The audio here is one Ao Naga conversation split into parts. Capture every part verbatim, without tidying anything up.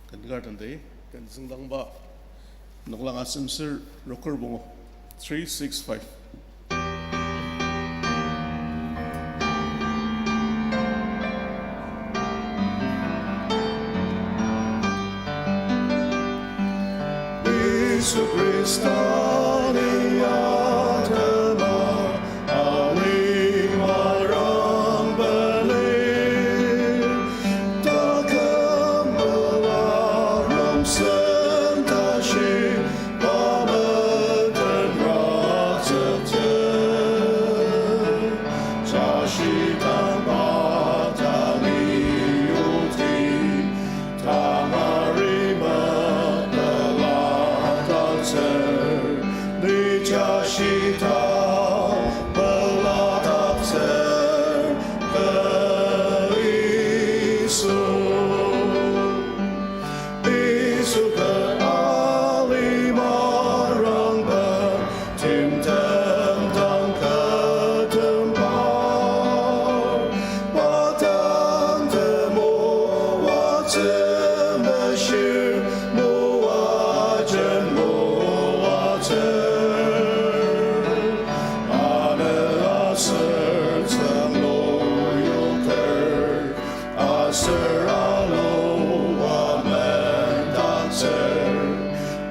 Ken kar tenti, ken züngdangba, noklang asemsür rokur pungu, three six five. Yisu Khrista ni atema, aling marang beli, taküm mela rongsen tashi, pa meten ratsütsü. Tashi tang pa tali yuti, tangari mepela tatsür, ni tashi tang pela tatsür, ke Yisu. Yisu ke ali marangba, timtem dang ketemba. Pa tang temoatsü meshir, moatsü moatsü. Ane aser tsünglo yokter. Aser alo amen tatsür,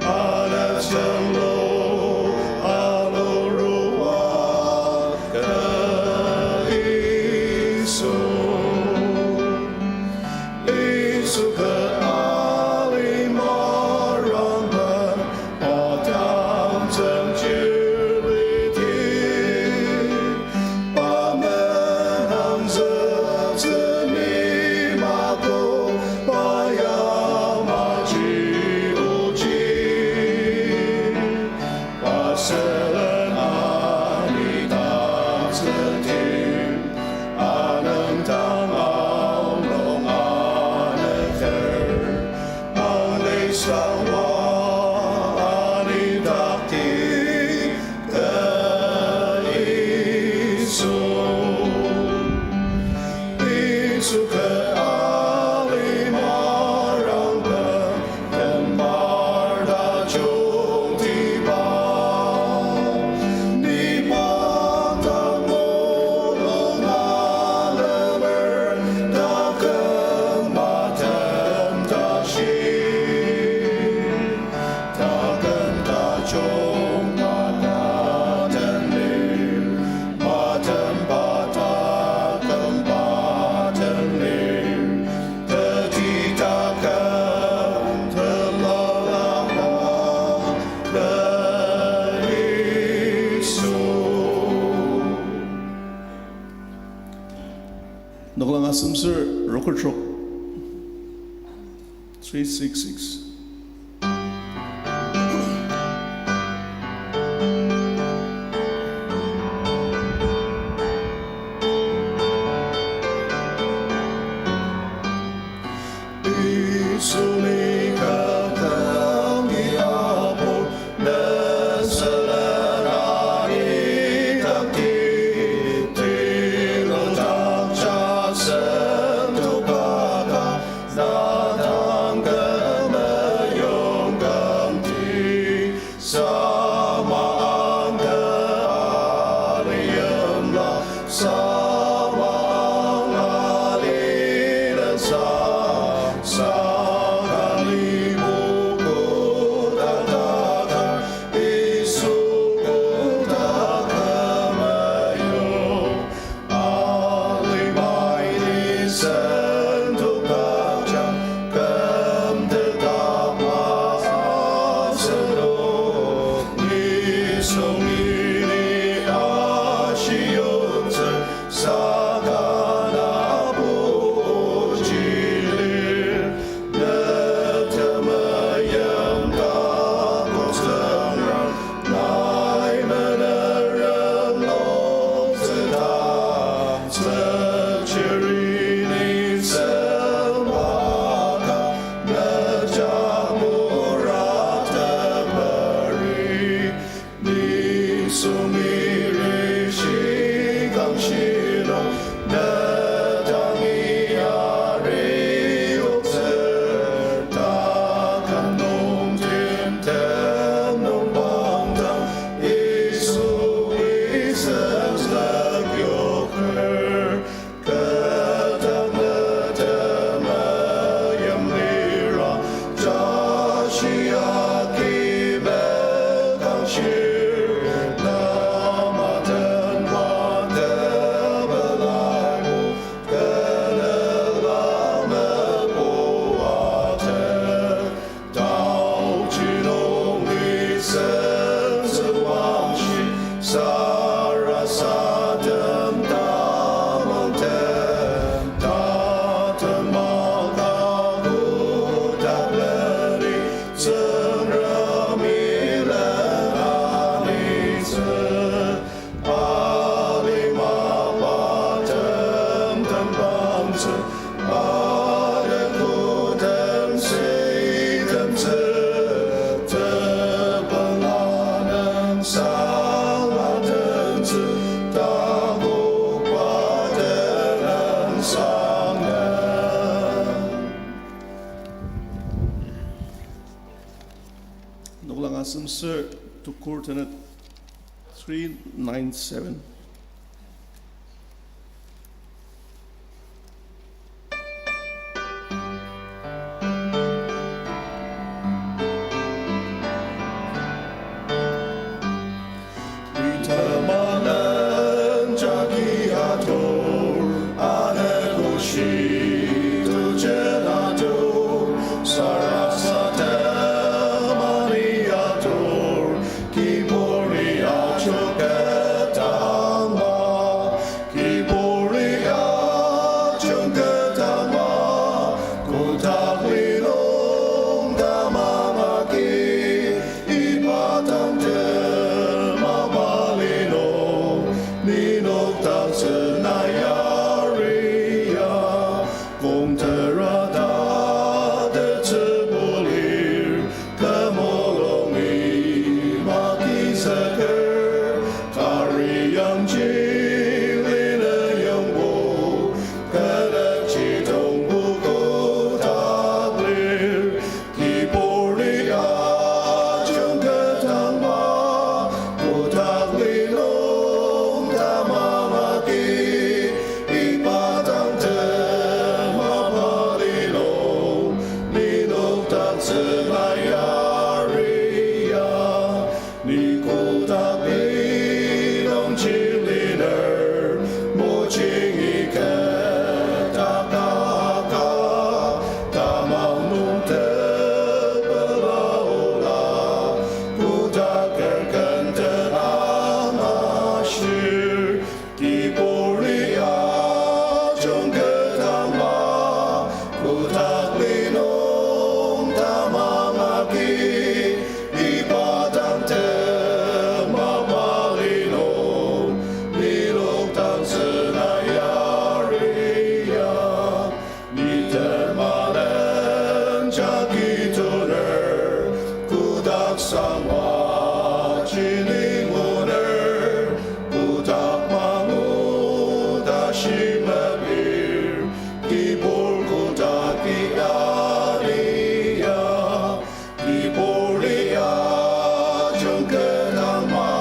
ane tsünglo alo rua ke Yisu. Yisu ke ali marangba, pa tang tsüng chiriti, pa menangzüktsü ni mako, pa yamaji oji. Pa sülen anidaktsüti, anüngdang aonung aneter, Anisangwa anidakti ke Yisu. Yisu ke ali marangba, tembar tajungtiba. Ni pa tang mulung alemer, taküm matem tashi. Taküm tajung pa tatem lir, matem pa taküm pa tatem lir, teti taküm temela pa ke Yisu. Noklang asemsür rokotrok, three six six. Yisuni kakang iabo, neselen anidakti, tilo takja sentokaka, na tang keme Semser tukur tenet three nine seven. Itemanen jagi atur, anekoshi tujen atur, sarasademani atur, kiburi ajungketangma, kiburi ajungketangma, kotak linung tamang agi, iba tang tema mapa linung, ninok dang senayari ya, kongtera ta tetsübu lir, kümulungi makizüker, kari yangji lina yongbo, künükji tongbo kotak lir, kiburi ajungketangma, kotak linung tamang agi, iba tang tema mapa linung, ninok dang senayari ya, ni kotak linung chiliner, mojingi ketaka, tamang nung tepela ola, kotak ker kenten angashir, kiburi ajungketangma, kotak linung tamang agi, iba tang tema mapa linung, ninok dang senayari ya, ni temanen jagi tuner, kotak sangwa chini nguner, kotak mangu tashi mepir, kibur kotaki alia, kiburi ajungketangma,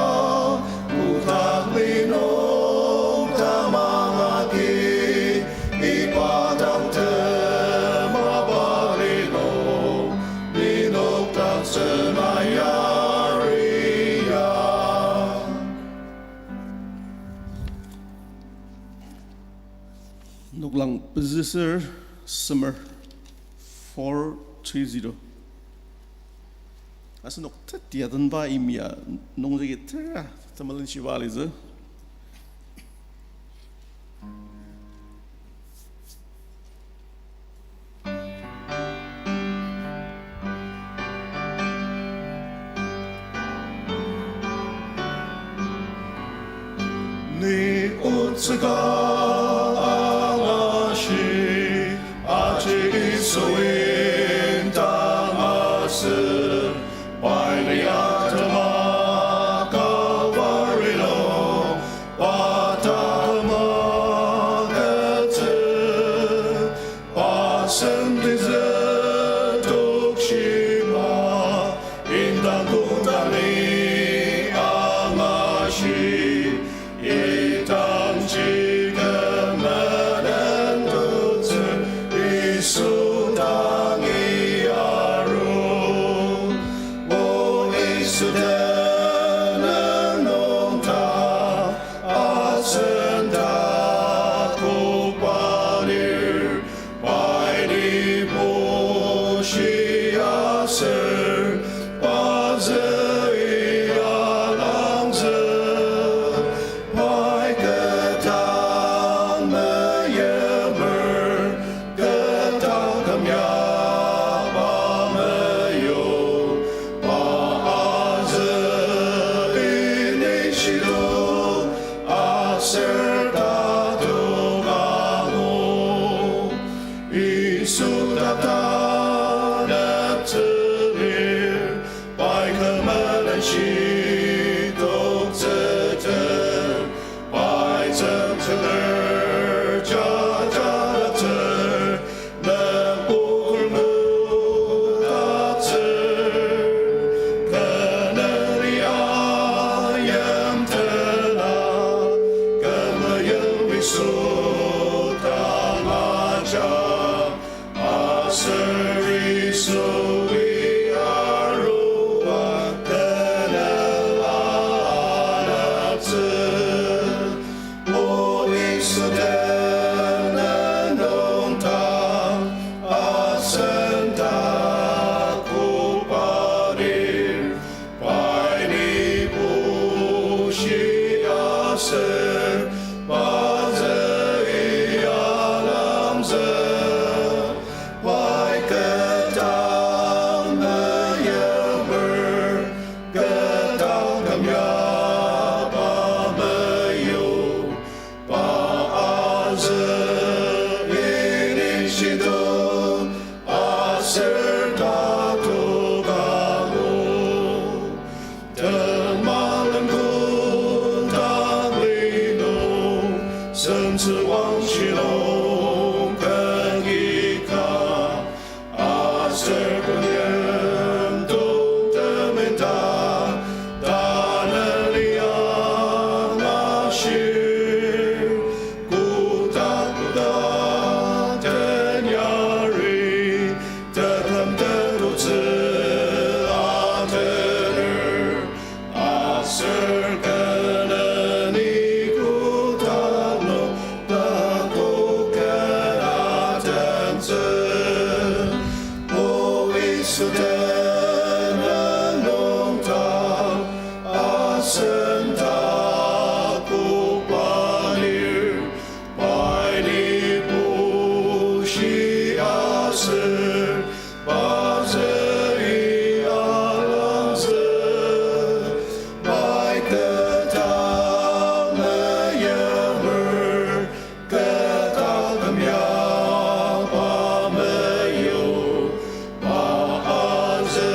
kotak linung tamang agi, iba tang tema mapa linung, ninok dang senayari ya. Noklang pezüser semer four three zero. Asenok teti atenba imya nungjagi tera temelen shiba alitsü. Ni otsüka angashi, aji Yisui dang asü, pai ni atema Kalvari nung, pa taküm agütsü, pa sentizü tokshiba, indang kongtani angashi, idangji kü menen totsü, Yisu dangi aru. O Yisu tenüng nung ta, asen takokba lir, pai ni bushi aser, pazü ialangzü, pai ketang meyimer, ketang kümya pa meyu, pa azü ini shilu, aser tatok angu. Yisu tata nütsülir, pai kü melen shi toktsüter, pai tsüngtsüker jajatsür, nübur ngudatsür, kü Seri sui arua tenela anaptsü, o Yisu tenüng nung ta asen takoba lir. Pai ni bushi aser, pa zü i alamzü, pai ketang meyemer, ketang kümya pa meyu. Pa azü ini shidong aser tatok angu. Temalen kundang linung, sentsü wangshi nung kangika. Aser kunyentung tementa, taneliang ashir, kotak kotak tenyari, tetem tetutsü atener. Aser keneni kotak nung takoker atentsü, o Yisu tenüng nung ta asen takoba lir. Pai ni bushi aser, pa zü i alamzü, pai ketang meyemer, ketang kümya pa meyu. Pa azü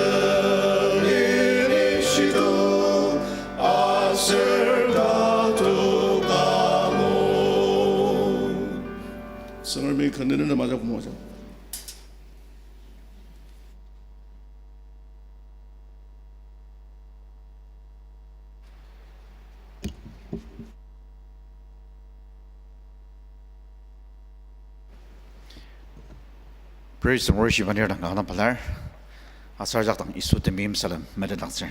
ini shidong aser tatok angu. Tsüngremi ken nenoki majak moajang. Praise and worship anir dang kanga pelar. Aser ajak dang Yisu temeim salem metetdaktsür.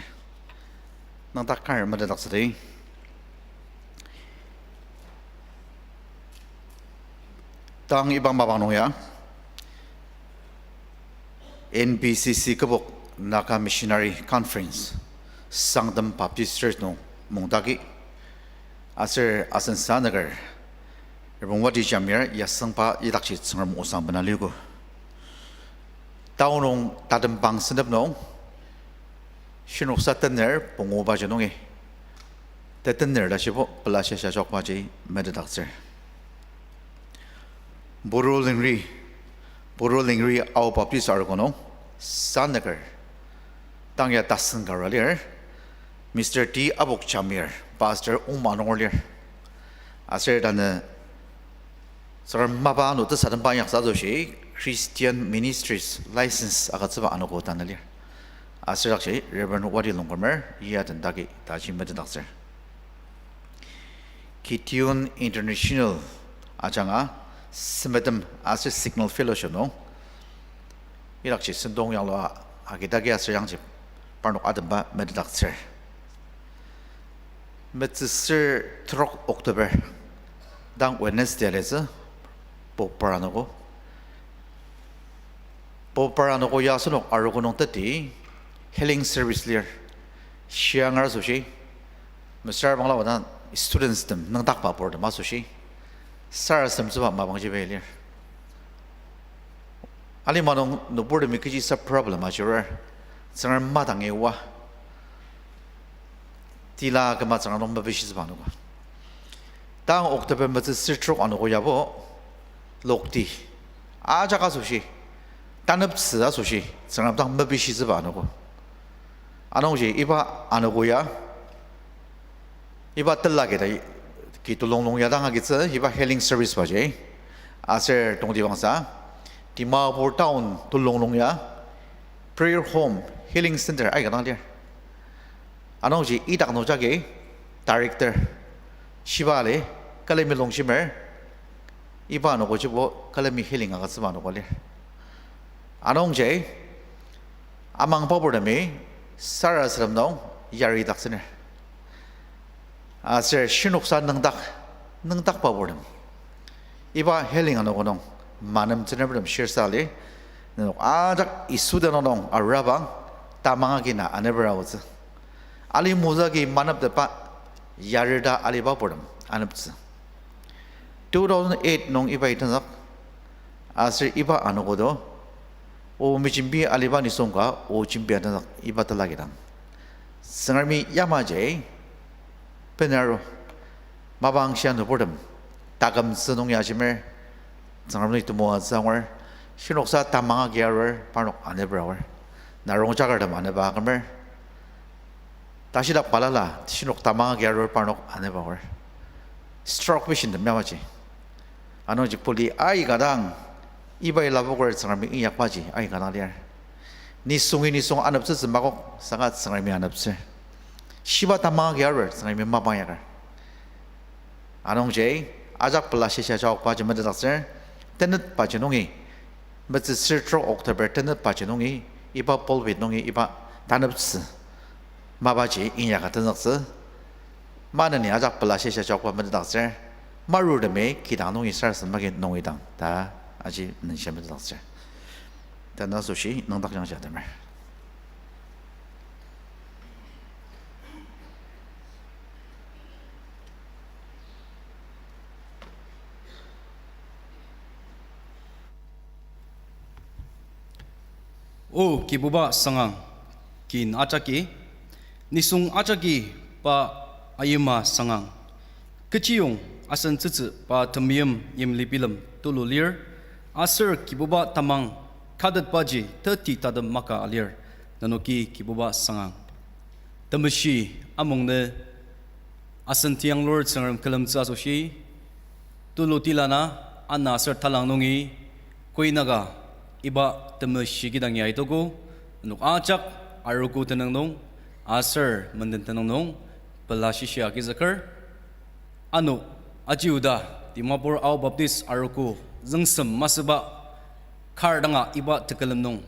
Nüngdak kar metetdaktsüdi. Tang iba mapang nung ya, N B C C kübok Naga Missionary Conference, Sangtam Baptist Church nung mungdaki, aser asen sanüker, Reverend Wati Jamir, yasüngba idakji Tsüngrem osang bena liogo. Tao nung tatembang sentep nung, shinoksa tener pungubaji nungi, tetener tashibo pelashia shashokbaji metetdaktsür. Buru Lingri, Buru Lingri Ao Baptist Arogo nung, sanüker, tang ya tasen kara lir, Mister T Abok Jamir, Pastor Ungma nunger lir. Aser tanü Tsüngrem mapa ano tesatemba inyaktsü asoshi Christian Ministries License agütsüba anogo tanü lir. Aser dakji Reverend Wati Longkumer ya tendaki taji metetdaktsür. Gideon International ajanga semetem aser Signal Fellowship nung idakji sentong yanglua agidagi aser yangji parnok atemba metetdaktsür. Metsüsür trok October, dang Wednesday alitsü, Bopara anogo. Bopara anogo ya asenok arogo nung teti healing service lir. Shiangar asoshi, mesüra bangla wadang students tem nüngdakba purtem asoshi, sarasademtsüba mapangji pai lir. Alima nung nüburtemi kechisa problem ajurar, Tsüngrem madangi oa, tila küma Tsüngrem nung mepishitsüba anogo. Tang October metsüsür trok anogo yabo, lokti, ajak asoshi, taneptsü asoshi Tsüngrem dang mepishitsüba anogo. Anungji iba anogo ya, iba tela kida ki tulunglung ya dang agitsü iba healing service baji. Aser tongtibangsa, Dimapur town tulunglung ya prayer home, healing center aika dang lir. Anungji idak nung jagi director shiba ali, külemi longshimer, iba anogojibo külemi healing agütsüba anogo lir. Anungji, amangba purtemi sarasadem nung yaridaktsüner. Aser shinoksa nüngdak, nüngdakba purtem. Iba healing anogo nung manemtsünertem shirsa li, nenok ajak Yisu tenüng nung arabang tamang agi na aneper aotsü. Ali mozü agi maneptetba yarita aliba purtem aneptsü. Two thousand eight nung ibai tenzük, aser iba anogo do, o mejembi aliba nisung ka o jembia tenzük iba tela kidang. Tsüngremi yamaji, benaru, mapang shia nüburtem, takümtsü nung ya shimer, Tsüngrem nungi temoatsü angur, shinoksa tamang agi arur, parnok aneper aor, na rongjakertem aneba akümer, tashidak balala, shinok tamang agi arur parnok aneba aor. Stroke patienttem yamaji. Anungji puli aika dang, ibai lapoker Tsüngremi inyakbaji aika dang lir. Nisungi nisung aneptsütsü makok, saka Tsüngremi aneptsür. Shiba tamang agi arur, Tsüngremi mapang yaker. Anungji, ajak pela shisa jaokbaji metetdaktsür, tenetbaji nungi, metsüsür trok October tenetbaji nungi, iba pulpit nungi iba taneptsü mapaji inyaka tenzüktsü, maneni ajak pela shisa jaokba metetdaktsür, marurtemi kidang nungi sarasadem agi nungi dang ta aji nensha metetdaktsür. Tanü asoshi nüngdak yangji atemer. O Kibuba sangang, kin ajaki, nisung ajaki pa ayima sangang. Kechiyong asen tsütsü pa temeim yimli bilem tulu lir, aser Kibuba tamang katetbaji teti tatem maka alir, nenoki Kibuba sangang. Temeshi amungnü asen tiyanglur Tsüngrem külemtsü asoshi, tulu tilana ana aser talang nungi, koinaka iba temeshi kidang ya itogo, nenok ajak arogo tenüng nung, aser menden tenüng nung, pela shishia agizüker, ano aji oda Dimapur Ao Baptist arogo züngsem masüba kar danga iba tekülem nung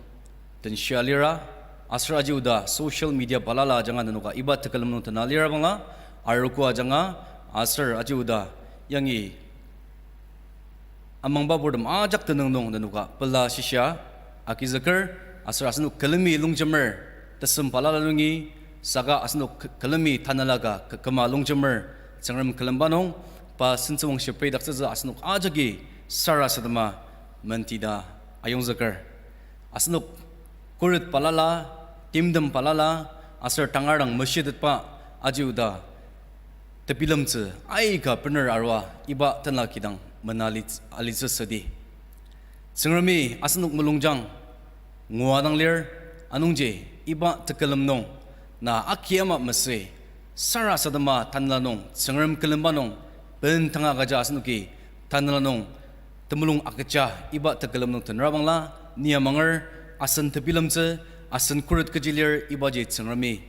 tenshia lira, aser aji oda social media balala ajanga nenoka iba tekülem nung tena lira bangla, arogo ajanga, aser aji oda yangi amangba purtem ajak tenüng nung nenoka pela shishia agizüker, aser asenok külemi longjemer, tesem balala nungi, saka asenok kü-, külemi tanela ka kü-, küma longjemer, Tsüngrem külemba nung, pa sentsüwangshi peidaktsütsü asenok ajaki sarasadema mentita ayongzüker. Asenok khuret balala, timtem balala, aser tangar dang meshitetba aji oda tebilemtsü aika bener arua iba tenla kidang mena ali-, alitsü südi. Tsüngremi asenok mulungjang ngua dang lir, anungji iba tekülem nung na aki ama mesü sarasadema tanela nung Tsüngrem külemba nung bendanga agüja asenoki tanela nung temulung agüja iba tekülem nung tenra bangla, ni amanger asen tebilemtsü, asen khuret kechi lir ibaji Tsüngremi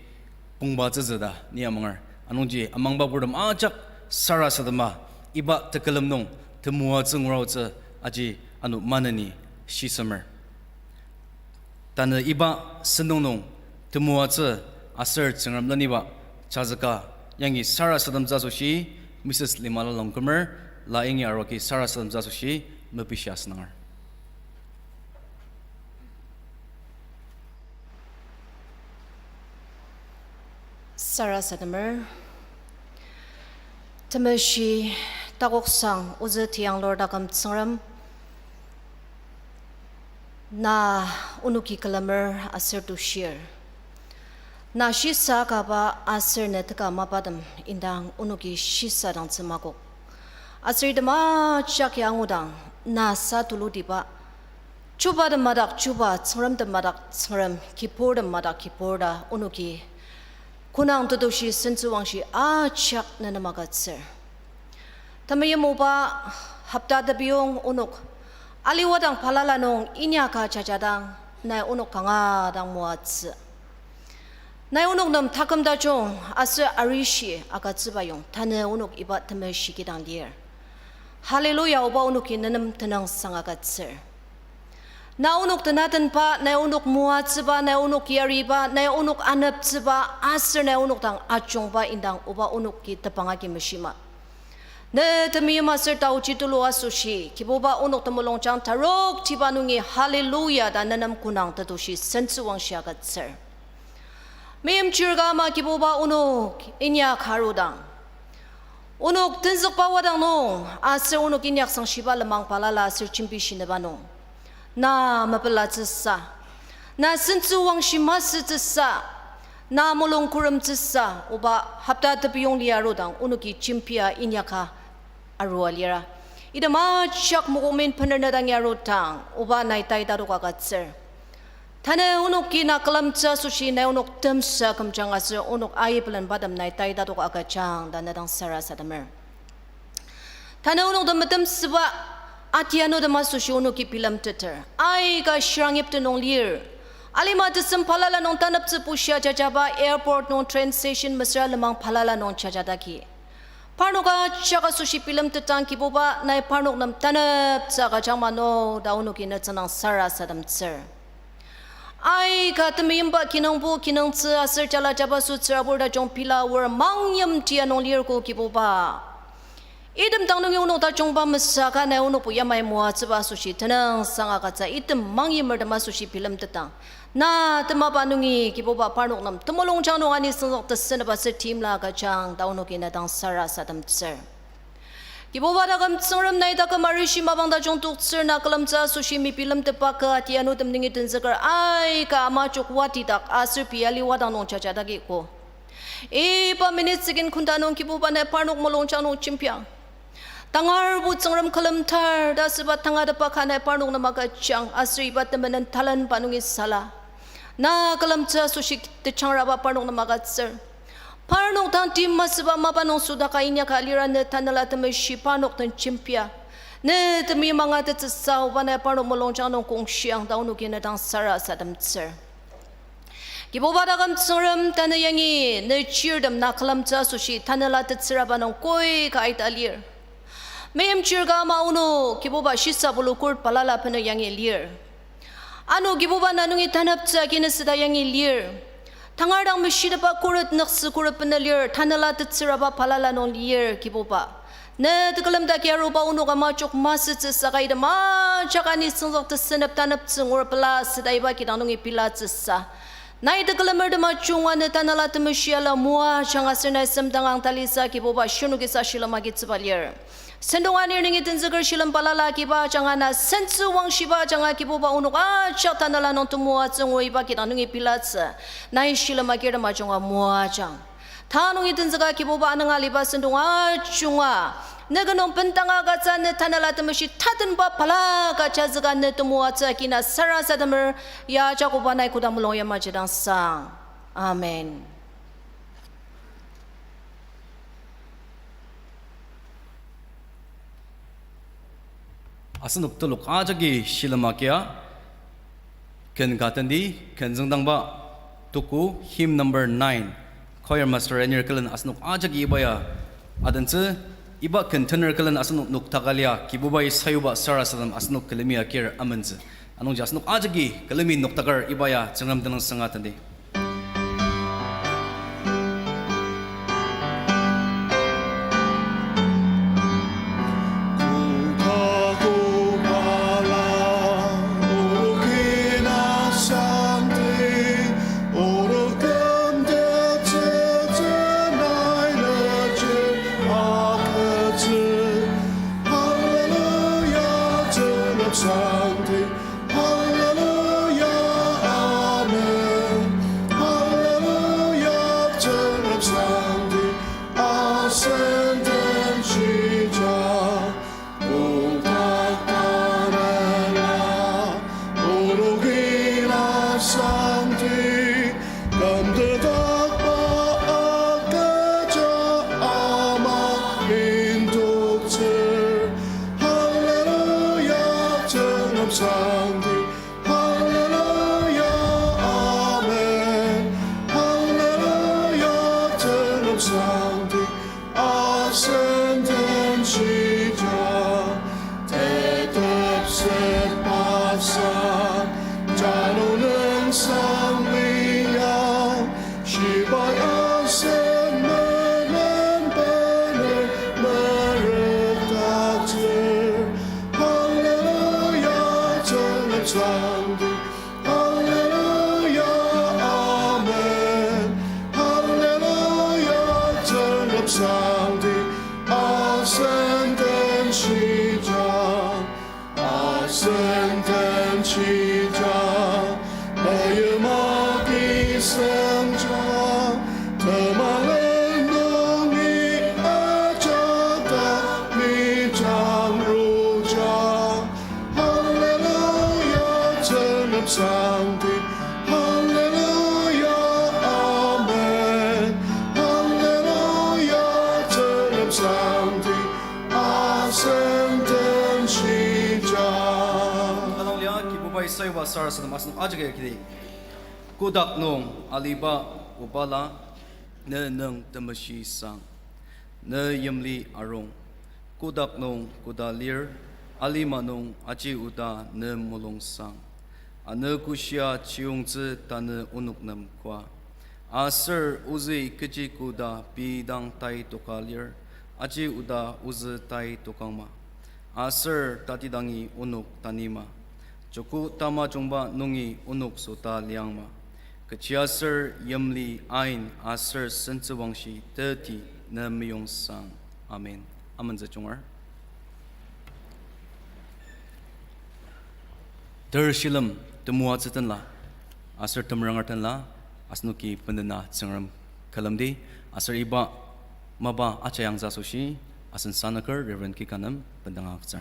pongba tsütsü ta ni amanger. Anungji amangba purtem ajak sarasadema iba tekülem nung temoatsü nguraotsü aji ano maneni shisemer. Tanü iba sentong nung temoatsü aser Tsüngrem leniba jazüka yangi sarasademtsü asoshi Missus Limala Longkumer, la yangi aroki sarasademtsü asoshi mepishi asünanger. Sarasademer. Temeshi takoksang ozü tiyanglur taküm Tsüngrem, na onoki külemer aser tushir. Na shisa kaba aser ne teka mapatem indang onoki shisadangtsü makok. Aser item ajak ya angudang na sa tulutiba, chubatem madak chuba, Tsüngremtem madak Tsüngrem, kiburtem madak kibur ta onoki konang tetushi sentsüwangshi ajak nenem agütsür. Temeim oba, hopta tepiyong onok aliwadang balala nung inyaka jajadang, nai onok kanga dang moatsü. Nai onok nem taküm tajung aser arishi agütsüba yong tanü onok iba temeshi kidang lir. Hallelujah, oba onoki nenem tenüngsang agütsür. Na onok tenatenba, na onok moatsüba, na onok yariba, na onok aneptsüba, aser na onok dang ajungba indang oba onoki tepang agi meshima. Ne temeim aser taochi tulu asoshi, Kibuba onok temulungjang tarok tiba nungi hallelujah ta nenem konang tetoshi sentsüwangshi agütsür. Meimchir ka ama Kibuba onok inyak arudang, onok tenzükba wadang nung, aser onok inyak sangshiba lenmang balala aser jembi shinüba nung, na mepelatsüsa, na sentsüwangshi masütsüsa, na mulung küremtsüsa, oba hopta tepiyong lia arudang onoki jembia inyaka arua lira. Item ajak mokomin bener ne dangi arudang, oba nai tai tatok agütsür. Tanü onoki na külemtsü asoshi nai onok temsa kümjang aser onok aibelenbatem nai tai tatok agüjang ta ne dang sarasademer. Tanü onok tem metemsüba atianutem asoshi onoki bilemteter. Aika shirangipte nung lir. Alima tesem balala nung taneptsü bushia jajaba airport nung train station mesüra lenmang balala nung jajadaki. Parnok ajak asoshi bilemtetang Kibuba nai parnok nem taneptsü agüjang mano ta onoki ne tsüngdang sarasademtsür. Aika temeimba kinungpo kinungtsü aser jala jabaso tsürabur tajung pila aor mangyim tia nung lir ko Kibuba. Item dang nungi onok tajungba mesüka nai onokbo yamai moatsüba asoshi tenüngsang agütsü item mangyimertem asoshi bilemtetang. Na temaba nungi Kibuba parnok nem temulungjang nung ani senzük tesünep aser timla agüjang ta onoki ne dang sarasademtsür. Kibuba taküm Tsüngrem nai taküm arishi mapang tajung toktsür na külemtsü asoshi mebilemtepa ka atianutem nungi tenzüker aika ama jok watidak aser pei ali wadang nung jajadaki ko. Iba minute second kunda nung Kibuba nai parnok mulungjang nung jembiang. Tangarbo Tsüngrem külem tar ta asüba tangatetba ka nai parnok nem agüjang aser iba temenen talenba nungi sala. Na külemtsü asoshi tejangraba parnok nem agütsür. Parnok dang tim masüba mapa nung südaka inyaka lira ne Tanela Temeshi parnok den jembia. Ne temeim angatettsüsa oba nai parnok mulungjang nung kongshiang ta onoki ne dang sarasademtsür. Kibuba taküm Tsüngrem tanü yangi ne chirtem na külemtsü asoshi Tanela tetsüraba nung koi ka aita lir. Meimchir ka ama onok Kibuba shisa bulu kurt balala benü yangi lir. Ano Kibuba na nungi taneptsü agi ne süda yangi lir. Tangar dang meshitepa khuret nüksü khuret benü lir, Tanela tetsüraba balala nung lir Kibuba. Ne tekülem daki aruba onok ama jok masütsü saka item ajak ani senzük tesünep taneptsü ngur pela süda iba kidang nungi pilatsüsa. Nai tekülemertem ajunga ne Tanela Temeshi ala moajang aser nai semdangang talisa Kibuba shirnokisa shilem agitsüba lir. Sentong anir nungi tenzüker shilem balala agiba ajanga na sentsü wangshiba ajanga Kibuba onok ajak Tanela nung temoatsü ngur iba kidang nungi pilatsü. Nai shilem agirtem ajunga moajang. Ta nungi tenzüka Kibuba anünga aliba sentong ajunga ne kü nung bendanga agütsü ne Tanela Temeshi tatenba balaka jazüka ne temoatsü agi na sarasademer ya Jakoba nai koda mulung yamaji dang sang. Amen. Asenok telok ajaki shilem agia, ken ka tendi, ken züngdangba, tuku, hymn number nine. Choir master anir külen asenok ajaki iba ya adentsü, iba ken tener külen asenok noktaker lia, Kibubai sayuba sarasadem asenok külemi agir amentsü. Anungji asenok ajaki külemi noktaker iba ya Tsüngrem tenüngsanga tendi. Hallelujah, Tsüngrem Sangti. Hallelujah, amen. Hallelujah, Tsüngrem Sangti. Asen den shija, noktak tanela, onok ila Sangti. Kümtetba agüja ama indoktsür. Hallelujah, Tsüngrem Sangti. Hallelujah, amen. Hallelujah, Tsüngrem Sangti. Asen den shija, tetepset basa. Sangti, Hallelujah, Amen. Hallelujah, Tsüngrem Sangti, asen den shija. Tanang lia Kibubai sayuba sarasadem asenok ajak ya kidi. Kotak nung aliba Obala, ne nüng temeshi sang. Ne yimli arung, kotak nung koda lir, alima nung aji oda ne mulung sang. Ano koshia chiyungtsü tanü onok nem koa. Aser ozü kechi koda pei dang tai toka lir, aji oda ozü tai tokangma. Aser tatidangi onok tanima. Joko tamajungba nungi onok sota liangma. Kechiaser yimli ain aser sentsüwangshi teti ne meyong sang. Amen. Amentsü junger. Ter shilem temoatsü tenla, aser temeranger tenla, asenoki bendena Tsüngrem külemdi, aser iba mapa ajayangtsü asoshi, asen sanaker Reverend Kikanem bendanga agütsür.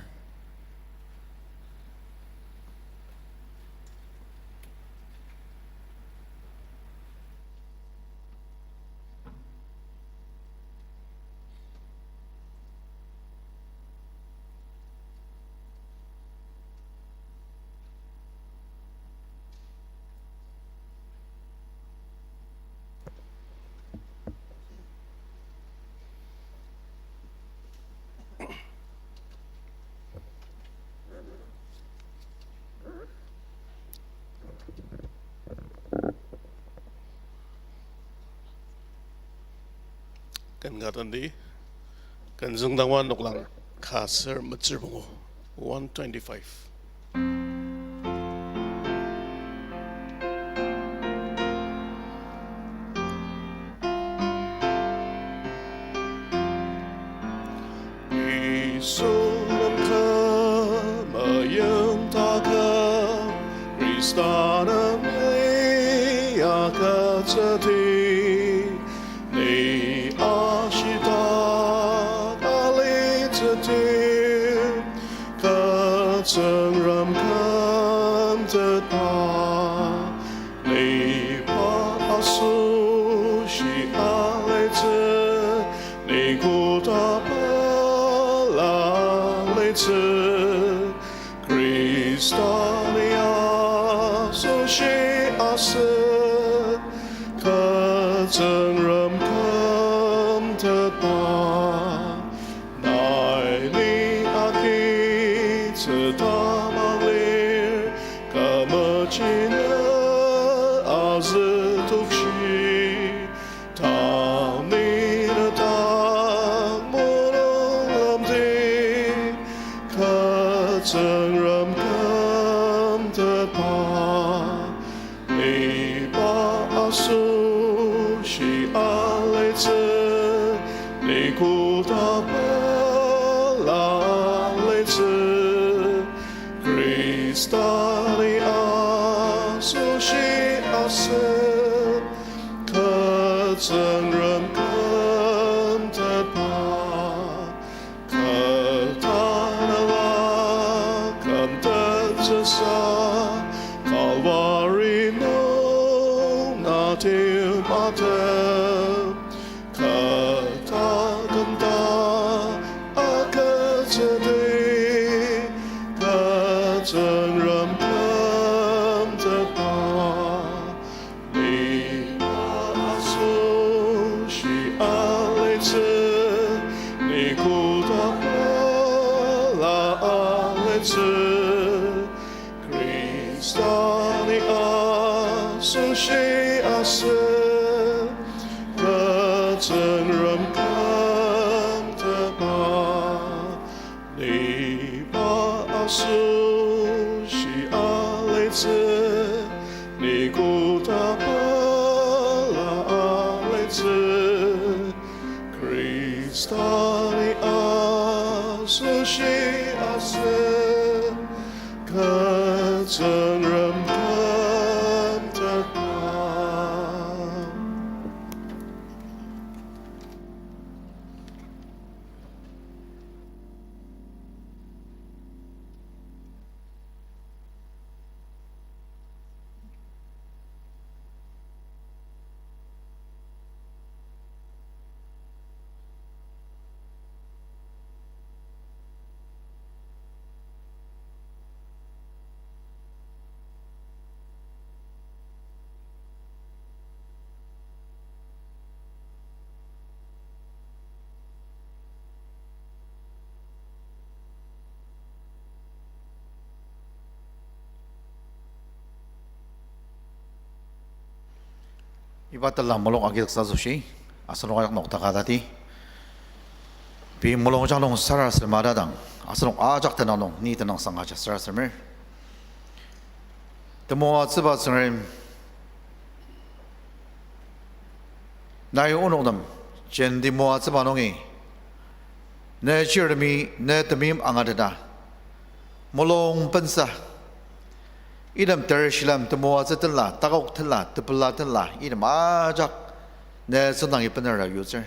Ken ka tendi, ken züngdangwa noklang ka ser metsür pungu, one twenty-five. Yisu nem temeim taka, Khrista nem liakatsüdi, ni ashitak alitsüdi, kü Tsüngrem kümtetba. Ni pa asoshi alitsü, ni koda pela alitsü, Khrista ni asoshi asen, kü Tsüngrem kümtetba. Nai ni agitsü tamang lir, kü mechina azü tokshi, tanü dak mulung lemdi, kü Tsüngrem kümtetba. Ni pa asoshi alitsü, ni koda pela alitsü, Khrista ni asoshi asen, kü Tsüngrem kümtetba. Kü tanela kümtettsüsa, Kalvari nung na tim atem, kü taküm ta agütsüdi, kü Tsüngrem kümtetba. Ni pa asoshi alitsü, ni koda pela alitsü, Khrista ni asoshi asen, kü Tsüngrem kümtetba. Ni pa asoshi alitsü, ni koda pela alitsü, Khrista ni asoshi asen, kü Tsüngrem kümtetba. Iba tela mulung agizüksa asoshi, asenok ajak nokdaka tati. Pei mulungjang nung sarasadema tatang, asenok ajak tenüng nung ni tenüngsang aja sarasademer. Temoatsüba Tsüngrem, nai onok nem jenti moatsüba nungi, ne chirtemi, ne temeim angateta, mulung pensa, item ter shilem temoatsü tela, takok tela, tepela tela, item ajak ne tsüngdangi benera yutsür.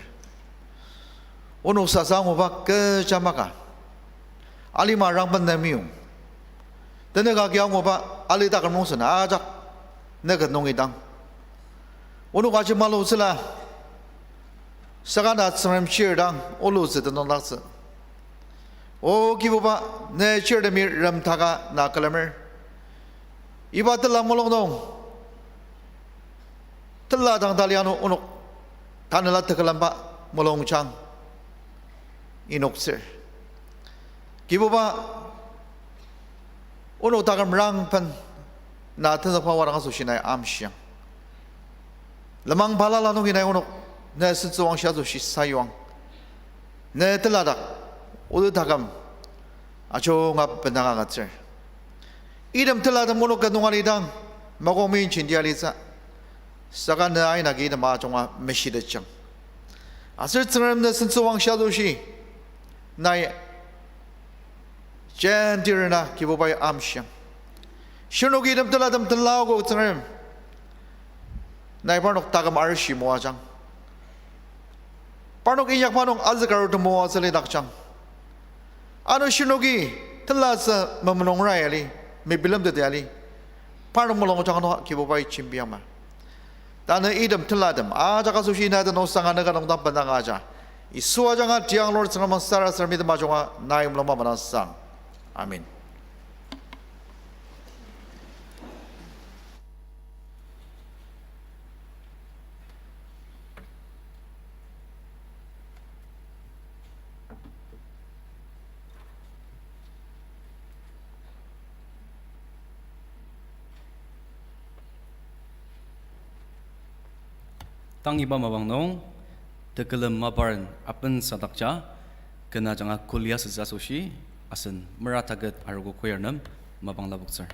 Onok sasa anguba kecha maka, alima rangben ne meyong. Tenük agi anguba alidak nungsen ajak ne ket nungi dang. Onok aji malutsüla, saka na Tsüngrem chir dang olutsü tenüngdaktsü. O Kibuba, ne chirtemi remtaka na külemer. Iba tela mulung nung, tela dang tali ano onok tanela tekülemba mulungjang inoktsür. Kibuba, onok taküm rangben na tenzükba wadang asoshi nai amshiang. Lenmang balala nungi nai onok ne sentsüwangshi asoshi sayuang. Ne teladak, olu taküm ajunga bendang agütsür. Item telatem onok ket nung alidang, makongmi jenti alitsü. Saka ne aina agi item ajunga meshitetjang. Aser Tsüngrem ne sentsüwangshi asoshi nai jentirena Kibubai amshiang. Shirnoki item telatem tenlaogo Tsüngrem, nai parnok taküm arishi moajang. Parnok inyakba nung azükaru temoatsü lidakjang. Ano shirnoki telatsü memenungra ali, mebilemteti ali, parnok mulungjang ano Kibubai jembiang ma. Tanü item telatem ajak asoshi nai tenüngsang anüka nung dang bendang aja, Yisu ajanga tiang Lord Tsüngrem sarasademi tem ajunga nai mulung mapang sang. Amen. Tang iba mapang nung, tekülem maparen apensadakja, kena ajanga kulia sütsü asoshi, asen mera taket arogo choir nem mapang lapoktsür.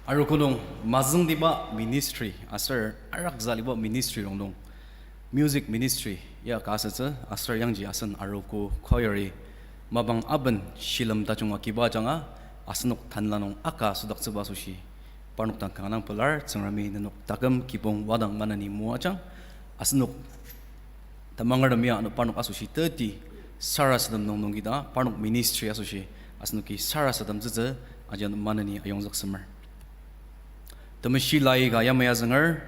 Arogo nung mazüngtiba ministry aser arakzaliba ministry rongnung, music ministry ya ka asütsü, aser yangji asen arogo choir-i mapang aben shilem tajung agiba ajanga asenok tanela nung aka südaktsüba asoshi parnok dang kanga dang pelar. Tsüngremi nenok taküm kibong wadang maneni moajang, asenok tamangertem ya ano parnok asoshi teti sarasadem nung nungkida parnok ministry asoshi asenoki sarasademtsütsü aji ano maneni ayongzüksemer. Temeshi lai ka yamai azünger,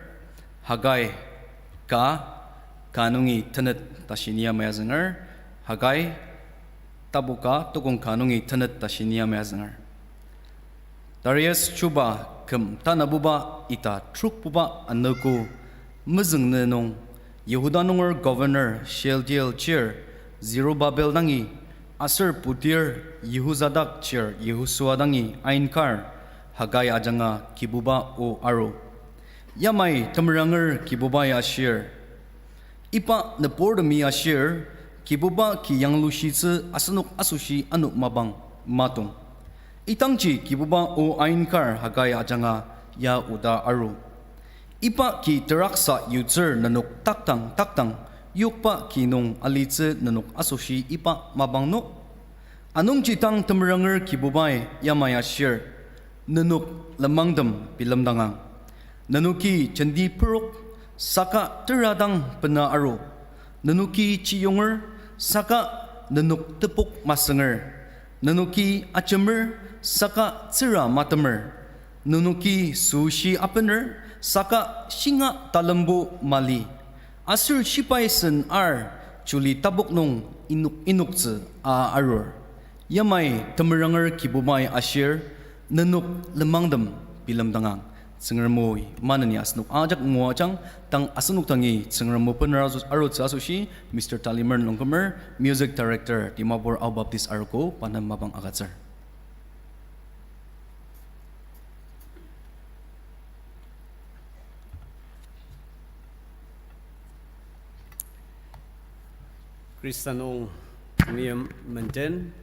Hagai ka, ka nungi tenet tashi ni yamai azünger, Hagai tapu ka tokong ka nungi tenet tashi ni yamai azünger. Darius chuba küm tanabuba ita trokbuba anogo mezüng nü nung, Yihuda nunger governor Shealtiel chir Zerubabel dangi, aser putir Yihosadak chir Yehosua dangi ainkar Hagai ajanga Kibuba o aru. Yamai temeranger Kibubai ashir, iba nüburtemi ashir, Kibuba ki yanglushitsü asenok asoshi ano mapang matong. Idangji Kibuba o ainkar Hagai ajanga ya oda aru. Iba ki teraksa yutsür nenok takdang takdang yokba ki nung alitsü nenok asoshi iba mapang no. Anungji tang temeranger Kibubai yamai ashir, nenok lenmangtem bilemdangang. Nenoki jenti perok, saka tera dang bena aru. Nenoki chiyonger, saka nenok tepok masünger. Nenoki ajemer, saka tsüra matemer. Nenoki süshi apener, saka shinga talembo mali. Aser shibai sen ar juli tapok nung inok inoktsü a arur. Yamai temeranger Kibubai ashir, nenok lenmangtem bilemdangang. Tsüngrem oi maneni asenok ajak moajang, tang asenok dangi Tsüngrem o bener aru-, arutsü asoshi, Mister Talimer Longkumer, Music Director, Dimapur Ao Baptist Arogo, pa nem mapang agütsür. Khrista nung temeim menden,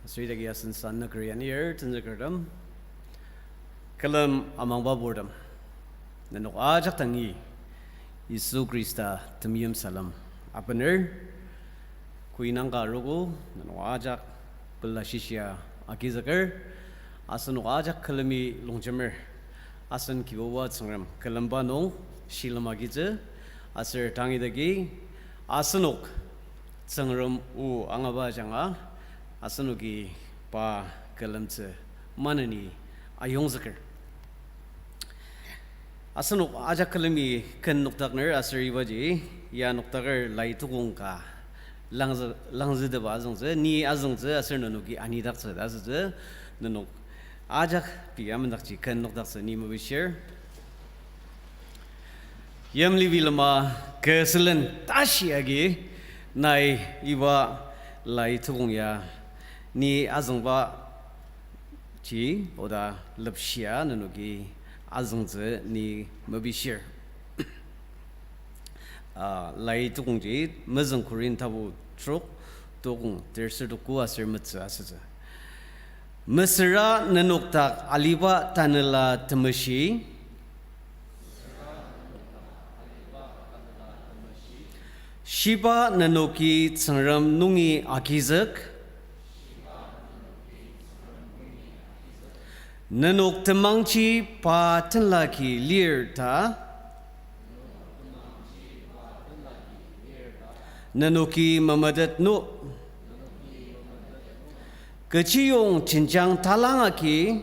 aser idaki asen sanüker anir tenzükertem, külem amangba purtem, nenok ajak dangi Yisu Khrista temeim salem apener. Koi nangka arogo, nenok ajak pela shishia agizüker, asenok ajak külemi longjemer, asen Kibuba Tsüngrem külemba nung shilem agitsü, aser tang idaki asenok Tsüngrem o angaba ajanga, asenoki pa külemtsü maneni ayongzüker. Asenok ajak külemi ken nokdakner aser ibaji, ya nokdaker lai tukong ka langzü-, langzütepa azüngtsü, ni azüngtsü aser nenoki anidaktsü ta asütsü, nenok ajak pei amendakji ken nokdaktsü ni mepishir. Yimli bilema kü sülen tashi agi, nai iba lai tukong ya ni azüngba ji oda lepshia nenoki azüngtsü ni mepishir. Ah, lai tukongji mezüng Korinth tapu trok, tukong terser tuku aser metsü asütsü. Mesüra nenok dak aliba Tanela Temeshi, shiba nenoki Tsüngrem nungi agizük, nenok temangji pa tenlaki lir ta nenoki memetet no. Kechiyong jenjang talang agi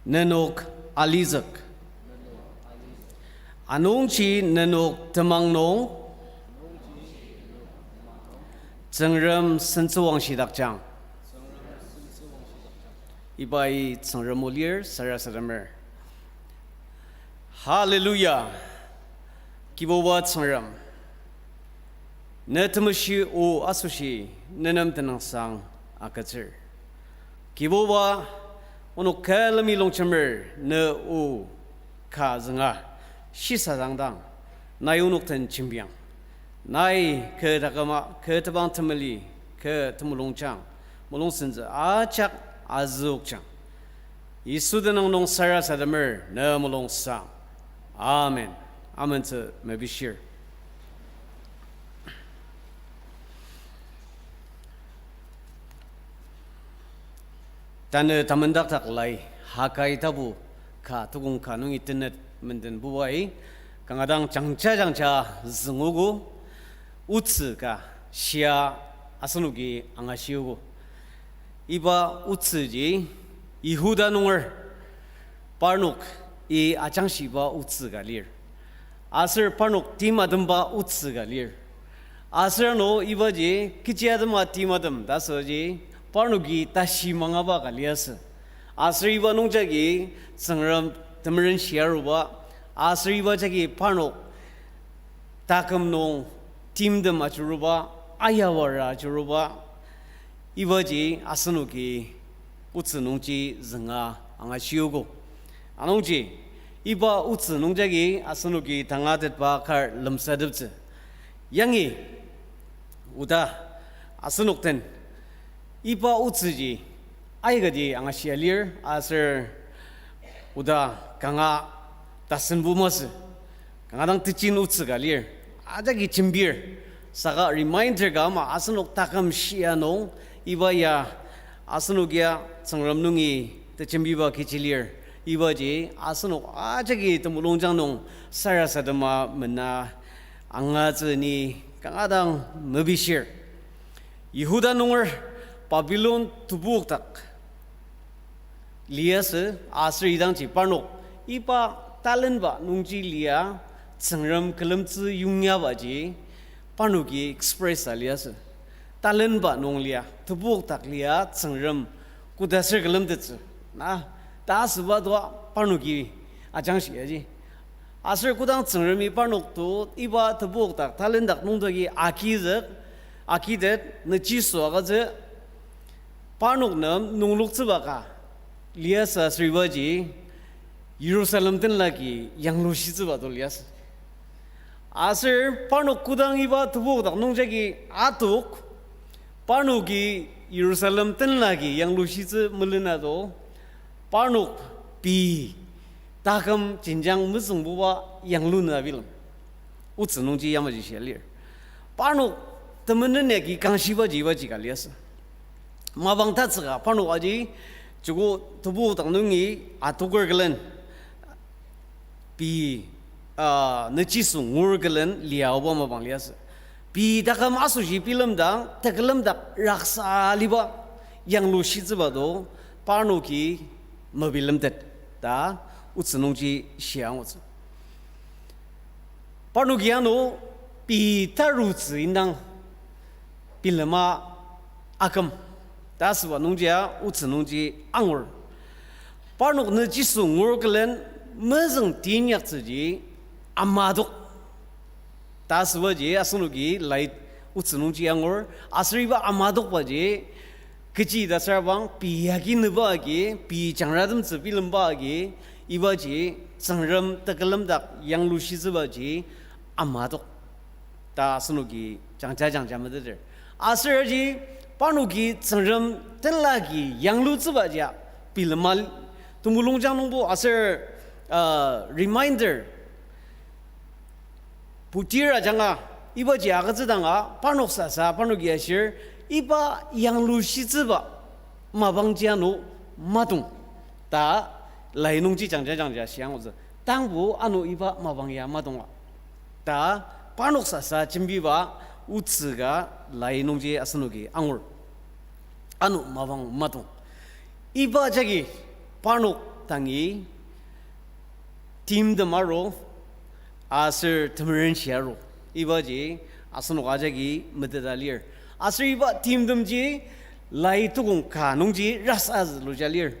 nenok alizük. Anungji nenok temang nung Tsüngrem sentsüwangshidakjang. Ibai Tsüngrem o lir sarasademer. Hallelujah. Kibuba Tsüngrem, ne temeshi o asoshi nenem tenüngsang agütsür. Kibuba, onok külemi longjemer ne o ka zünga shisadangdang, nai onok den jembiang. Nai kü taküma, kü tebang temeli, kü temulungjang, mulungsentsü ajak azüokjang. Yisu tenüng nung sarasademer ne mulungsang. Amen. Amentsü mepishir. Tanü tamendakdak lai, Hagai tapu ka tukong ka nungi tenet menden bubai, kanga dang jangja jangja züngogo, otsü ka shia asenoki angashiogo. Iba otsüji Yihuda nunger parnoki ajangshiba otsü ka lir. Aser parnok tim atemba otsü ka lir. Aser ano ibaji kechi atema tim atem ta asüji parnoki tashi mangaba ka liasü. Aser iba nungjagi Tsüngrem temeren shia aruba, aser iba jagi parnok taküm nung timtem ajuruba, ayawara ajuruba, ibaji asenoki otsü nungji zünga angashiogo. Anungji, iba otsü nungjagi asenoki tangatetba kar lemsateptsü. Yangi, oda, asenok den, iba otsüji aikati angashia lir, aser oda kanga tasenbo masü, kanga dang techin otsü ka lir, ajaki jembir, saka reminder ka ama asenok taküm shia nung, iba ya asenok ya Tsüngrem nungi tejembiba kechi lir, ibaji asenok ajaki temulungjang nung sarasadema mena angatsü ni kanga dang mepishir. Yihuda nunger Babilon tebokdak liasü, aser idangji parnok iba talenba nungji lia Tsüngrem külemtsü yongyabaji parnoki express aliasü. Talenba nung lia, tebokdak lia Tsüngrem kodaser külemtettsü na, ta asüba toa parnoki ajangshi aji. Aser kodang Tsüngremi parnok to iba tebokdak talendak nungdoki akizük, akitet, nüchiso agütsü, parnok nem nungloktsüba ka liasü aser ibaji Yirusalem tenlaki yanglushitsüba to liasü. Aser parnok kodang iba tebokdak nungjagi atok, parnoki Yirusalem tenlaki yanglushitsü melena to, parnok pei taküm jenjang mezüngbuba yangluna bilem. Otsü nungji yamaji shia lir. Parnok temenen yagi kangshibaji ibaji ka liasü. Mapang tatsüka parnok aji joko tebu dak nungi atoker külen pei, ah, nüchiso ngur külen liaoba mapang liasü. Pei taküm asoshi bilemdang tekülemdak raksa aliba yanglushitsüba to parnoki mebilemtet ta otsü nungji shia angutsü. Parnoki ano pei tarutsü indang bilema aküm ta asüba nungjia otsü nungji angur. Parnok nüchiso ngur külen mezüng teinyaktsüji amadok ta asübaji asenoki lai otsü nungji angur. Aser iba amadokbaji kechi ta sürabang pei agi nüba agi, pei jangratemtsü bilemba agi, ibaji Tsüngrem tekülemdak yanglushitsübaji amadok ta asenoki jangja jangja meteter. Aser aji parnoki Tsüngrem tenlaki yanglutsübaji bilema temulungjang nungbo aser, uh, reminder putir ajanga, ibaji agütsüdanga parnok sasa parnoki ashir, iba yanglushitsüba mapangji ano matong ta lai nungji jangja jangja shia angutsü. Tangbo ano iba mapang ya matonga ta parnok sasa jembiba otsü ka lai nungji asenoki angur. Ano mapang matong. Iba jagi parnok dangi timtem aru, aser temerenshi aru. Ibaji asenok ajaki meteta lir. Aser iba timtemji lai tukong ka nungji rasa züluja lir.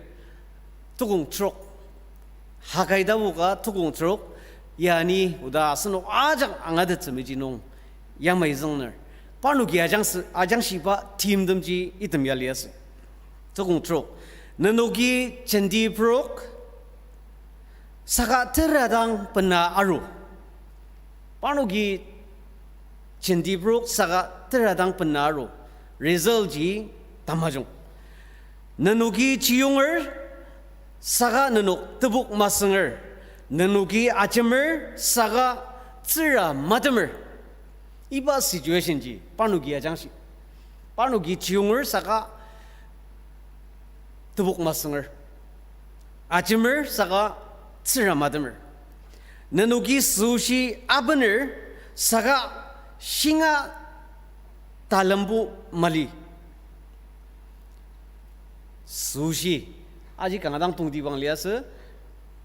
Tukong trok. Hagai tabu ka tukong trok, yani oda asenok ajak angatettsü meji nung yamai züngner. Parnoki ajangshi, ajangshiba timtemji item ya liasü. Tukong trok. Nenoki jenti prok, saka tera dang bena aru. Parnoki jenti prok saka tera dang bena aru. Result ji tamajung. Nenoki chiyonger, saka nenok tebok masünger. Nenoki ajemer, saka tsüra matemer. Iba situation ji parnoki ajangshi. Parnoki chiyonger saka tebok masünger. Ajemer saka tsüra matemer. Nenoki süshi abener saka shinga talembo mali. Süshi, aji kanga dang tongtibang liasü,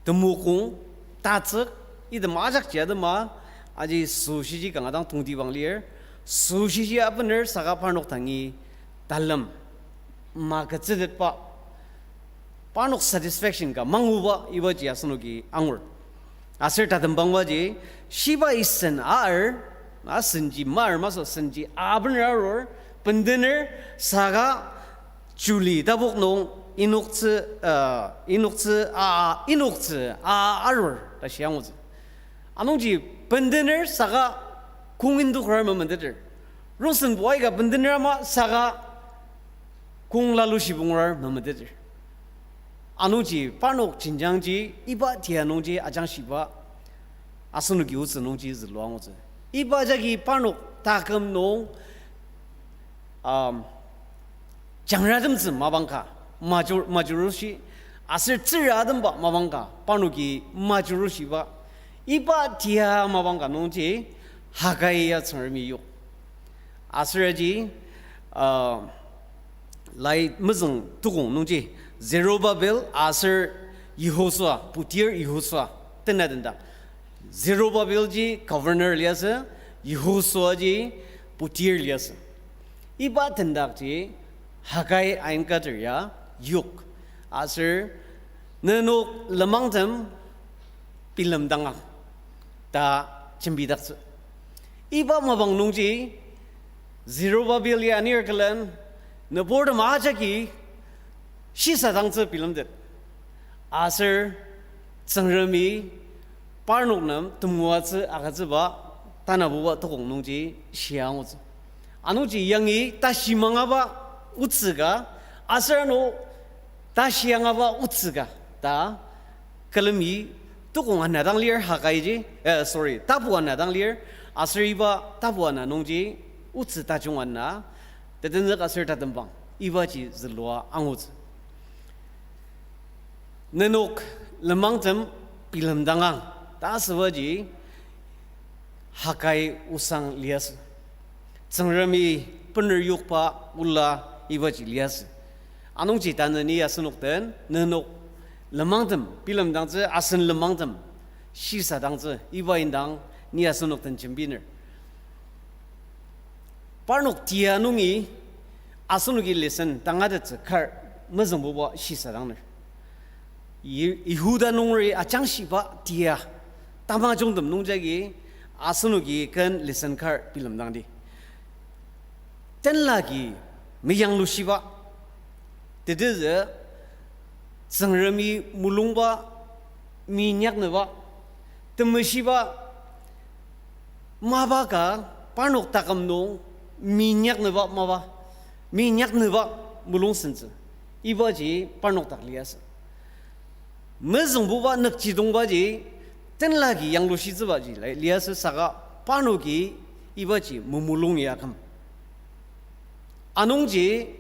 temokong, tatsük, item ajakji atema, aji süshiji kanga dang tongtibang lir, süshiji abener saka parnok dangi talem, magütsütetba, parnok satisfaction ka manguba ibaji asenoki angur. Aser tatembangbaji, shibai sen ar, asenji mar masü senji abener arur, bendener saka Juli tabok nung inoktsü, uh, inoktsü a, inoktsü a arur ta shia angutsü. Anungji bendener saka kong indokrar memeteter. Rongsenbo aika bendener ama saka kong lalushi bungrar memeteter. Anungji parnok jenjangji iba tia nungji ajangshiba asenoki otsü nungji zülua angutsü. Iba jagi parnok taküm nung, um, jangratemtsü mapang ka, major-, majurushi, aser tsüratemba mapang ka, parnoki majurushiba, iba tia mapang ka nungji Hagai ya Tsüngremi yok. Aser aji, uh, lai mezüng tukong nungji, Zerubbabel aser Yehosua, putir Yehosua, tena tendak. Zerubbabel ji governor liasü, Yehosua ji putir liasü. Iba tendakji Hagai ainkater ya yok. Aser nenok lenmangtem bilemdangang ta jembidaktsü. Iba mapang nungji Zerubbabel ya anir külen nüburtem ajaki shisadangtsü bilemtet. Aser Tsüngremi parnok nem temoatsü agütsüba tanabuba tukong nungji shia angutsü. Anungji yangi tashi mangaba otsü ka, aser ano tashi angaba otsü ka ta külemi tukong ana dang lir Hagaiji, eh, sorry, tapu ana dang lir, aser iba tapu ana nungji otsü tajung ana, tetenzük aser tatembang, ibaji zülua angutsü. Nenok lenmangtem bilemdangang ta asübaji Hagai osang liasü. Tsüngremi bener yokba ola ibaji liasü. Anungji tanü ni asenok den, nenok lenmangtem bilemdangtsü, asen lenmangtem shisadangtsü, iba indang ni asenok den jembiner. Parnok tia nungi asenoki lesson tangatettsü kar mezüngbuba shisadangner. Yi-, Yihuda nungeri ajangshiba tia tamajungtem nungjagi asenoki ken lesson kar bilemdangdi. Tenlagi meyanglushiba, tetezü Tsüngremi mulungba, minyaknüba, temeshiba mapa ka parnok taküm nung minyaknüba mapa, minyaknüba mulung sentsü. Ibaji parnok dak liasü. Mezüngbuba nükjidongbaji tenlagi yanglushitsübaji li-, liasü saka parnoki ibaji memulung ya aküm. Anungji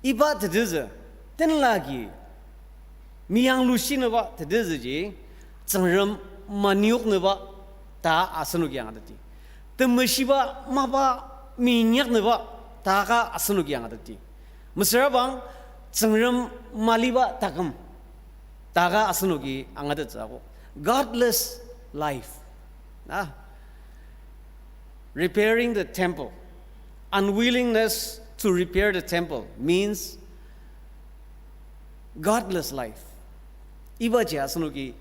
iba tetezü tenlagi meyanglushinüba tetezüji Tsüngrem manioknüba ta asenoki angateti. Temeshiba mapa minyaknüba ta ka asenoki angateti. Mesürabang Tsüngrem maliba taküm ta ka asenoki angatettsü akok. Godless life. Na? Repairing the temple. Unwillingness to repair the temple means godless life. Ibaji asenoki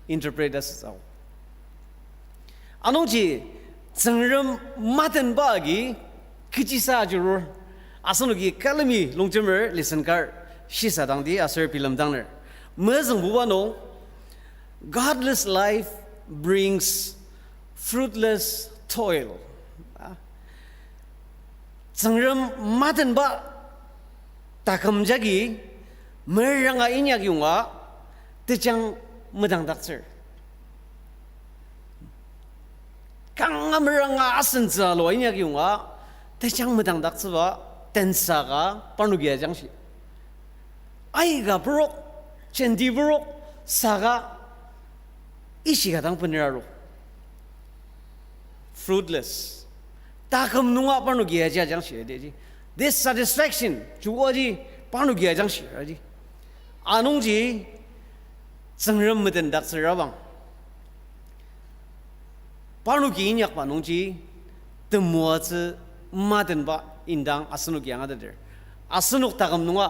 interpret asütsü akok. Anungji Tsüngrem matenba agi kechisa ajurur. Asenoki külemi longjemer lesson kar shisadangdi aser bilemdangner. Mezüngbuba nung, godless life brings fruitless toil. Ah. Tsüngrem matenba taküm jagi meranga inyak yonga tejang medangdaktsür. Kanga meranga asentsü alua inyak yonga tejang medangdaktsüba tensa ka parnoki ajangshi. Aika purok, jenti purok, saka ishika dang bener aru. Fruitless. Taküm nunga parnoki aji ajangshi, aji. Dissatisfaction, chuaji parnoki ajangshi, aji. Anungji, Tsüngrem medendaktsürabang. Parnoki inyakba nungji, temoatsü matenba indang asenoki angateter. Asenok taküm nunga,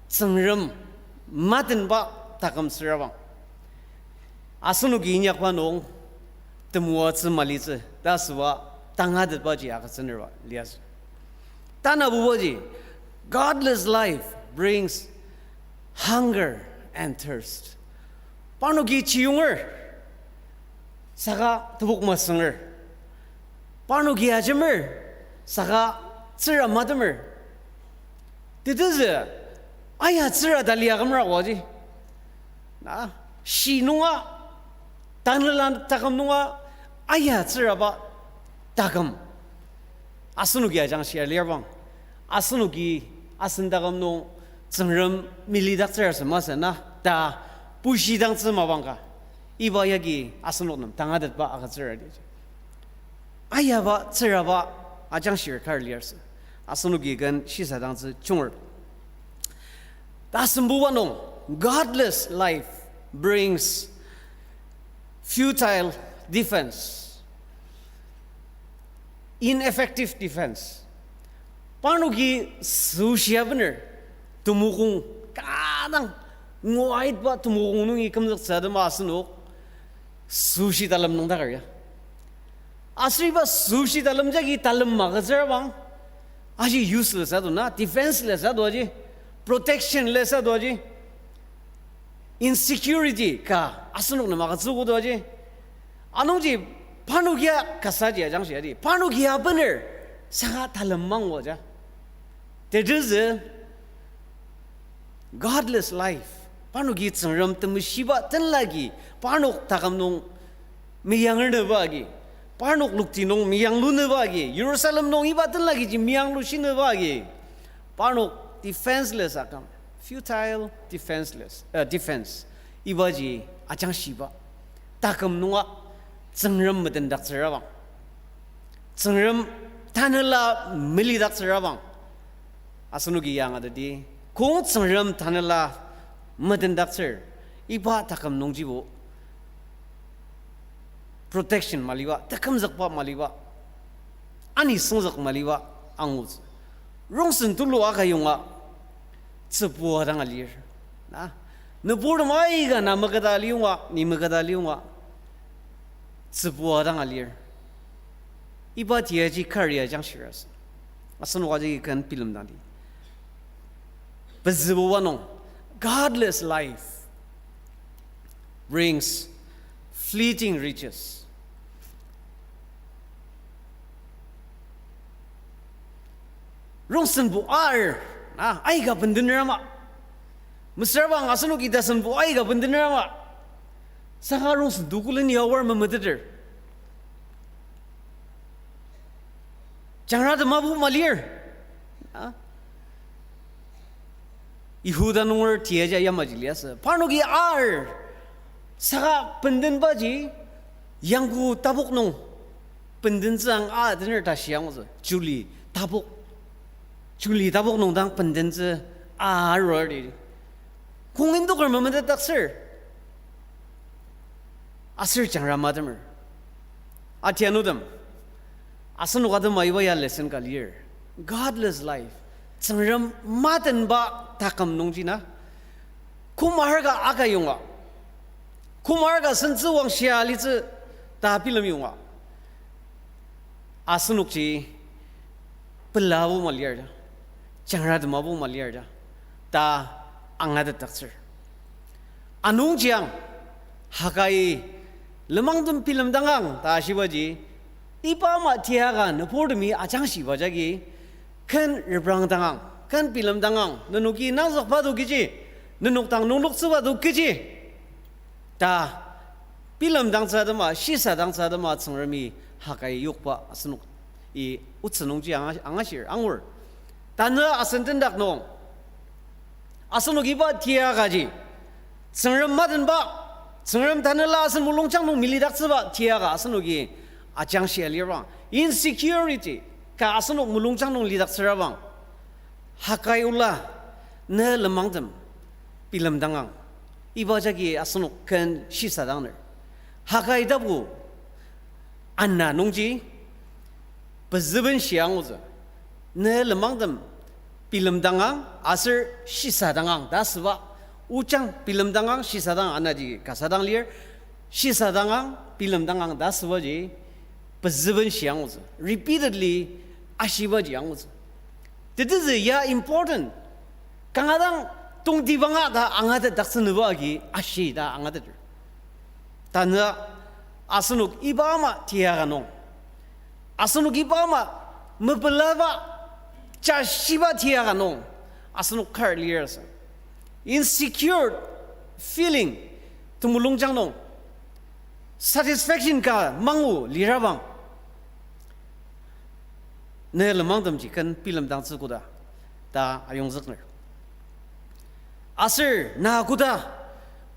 Tsüngrem matenba taküm süra bang. Asenoki inyakba nung temoatsü malitsü ta asüba tangatetbaji agütsünerba liasü. Tanabubaji, godless life brings hunger and thirst. Parnoki chiyonger, saka tebok masünger. Parnoki ajemer, saka tsüra matemer. Tetezü, aya tsüra ta lia kümera oji. Na, shi nunga, tanela taküm nunga, aya tsüraba taküm. Asenoki ajangshia lir bang. Asenoki asen taküm nung Tsüngrem melidaktsür asü masü na ta pushidangtsü mapang ka. Iba yagi asenok nem tangatetba agütsür adi. Ayaba tsüraba ajangshir kar liarsü. Asenoki ken shisadangtsü chunger. Tasembuba nung, godless life brings futile defense, ineffective defense. Parnoki süshia bener, temokong kadang, nguaitba temokong nungi kümzüktsü atema asenok, süshi talem nüngdaker ya. Aser iba süshi talem jagi talem magütsür bang, aji useless ado na, defenseless ado aji, protectionless ado aji, insecurity ka asenok nem agütsü kodo aji. Anungji parnokia kasaji ajangshi adi, parnokia bener saka talem mangu aja. Tetezü godless life. Parnoki Tsüngrem temeshiba tenlagi, parnok taküm nung meyangnüba agi, parnok lokti nung meyanglunüba agi, Jerusalem nung iba tenlagiji meyanglushinüba agi, parnok defenseless aküm, futile defenseless, uh, defense. Ibaji ajangshiba. Taküm nunga Tsüngrem medendaktsürabang. Tsüngrem tanela melidaktsürabang. Asenoki yangateti, kong Tsüngrem tanela medendaktsür, iba taküm nungjibo protection maliba, tekümzükba maliba, ani süngzük maliba angutsü. Rongsen tulu aka yonga, tsübua dang alir. Na, nüburtem aika na maketa liyonga, ni maketa liyonga, tsübua dang alir. Iba tiaji kari ajangshir asü. Asenoka jagi ken bilemdangdi. Pezübuba nung, godless life brings fleeting riches. Rongsenbo ar, na, aika bendener ama. Mesüra bang asenoki tasenbo aika bendener ama. Saka rongsen tukulen yawar memeteter. Jangra temabo malir. A? Yihuda nunger tiaja yamaji liasü. Parnoki ar, saka bendenbaji, yangko tapok nung bendentsü ang adener ta shiangutsü. Juli tapok. Juli tapok nung dang bendentsü arurdi. Kong indoker memetetdaktsür. Aser jangra matemer. Atianutem, asenok atema iba ya lesson ka lir. Godless life. Tsüngrem matenba taküm nungji na. Koma ka aka yonga, koma ka sentsü wangshia litsü ta bilem yonga, asenokji pelabo malir ta, jangra temabo malir ta, ta angatetdaktsür. Anungji ang, Hagai lenmangtem bilemdangang ta ashibaji, iba ama tiaka nüburtemi ajangshiba jagi, ken reprangdangang. ken bilemdangang, nenoki nangzükba to kechi, nenok dang nungloktsüba to kechi ta bilemdangtsü atema, shisadangtsü atema Tsüngremi Hagai yokba asenoki otsü nungji anga-, angashir, angur. Tanü asen tendak nung, asenok iba tiyakaji, Tsüngrem matenba, Tsüngrem tanela asen mulungjang nung milidaktsüba tiyaka asenoki ajangshia lirabang, insecurity ka asenok mulungjang nung lidaktsürabang, Hagai ola, ne lenmangtem bilemdangang. Iba jagi asenok ken shisadangner. Hagai tapu ana nungji pezüben shia angutsü. Ne lenmangtem bilemdangang aser shisadangang ta asüba. Ojang bilemdangang shisadang anaji kasa dang lir. Shisadangang bilemdangang ta asübaji pezüben shia angutsü. Repeatedly ashibaji angutsü. Tetezü ya important. Kanga dang tongtibanga ta angatetdaktsünüba agi ashi ta angateter. Tanü asenok iba ama tiyaka nung, asenok iba ama mepelaba, jashiba tiyaka nung asenok kar lir asü. Insecure feeling temulungjang nung satisfaction ka mangu lirabang, ne lenmangtemji ken bilemdangtsü koda ta ayongzükner. Aser na koda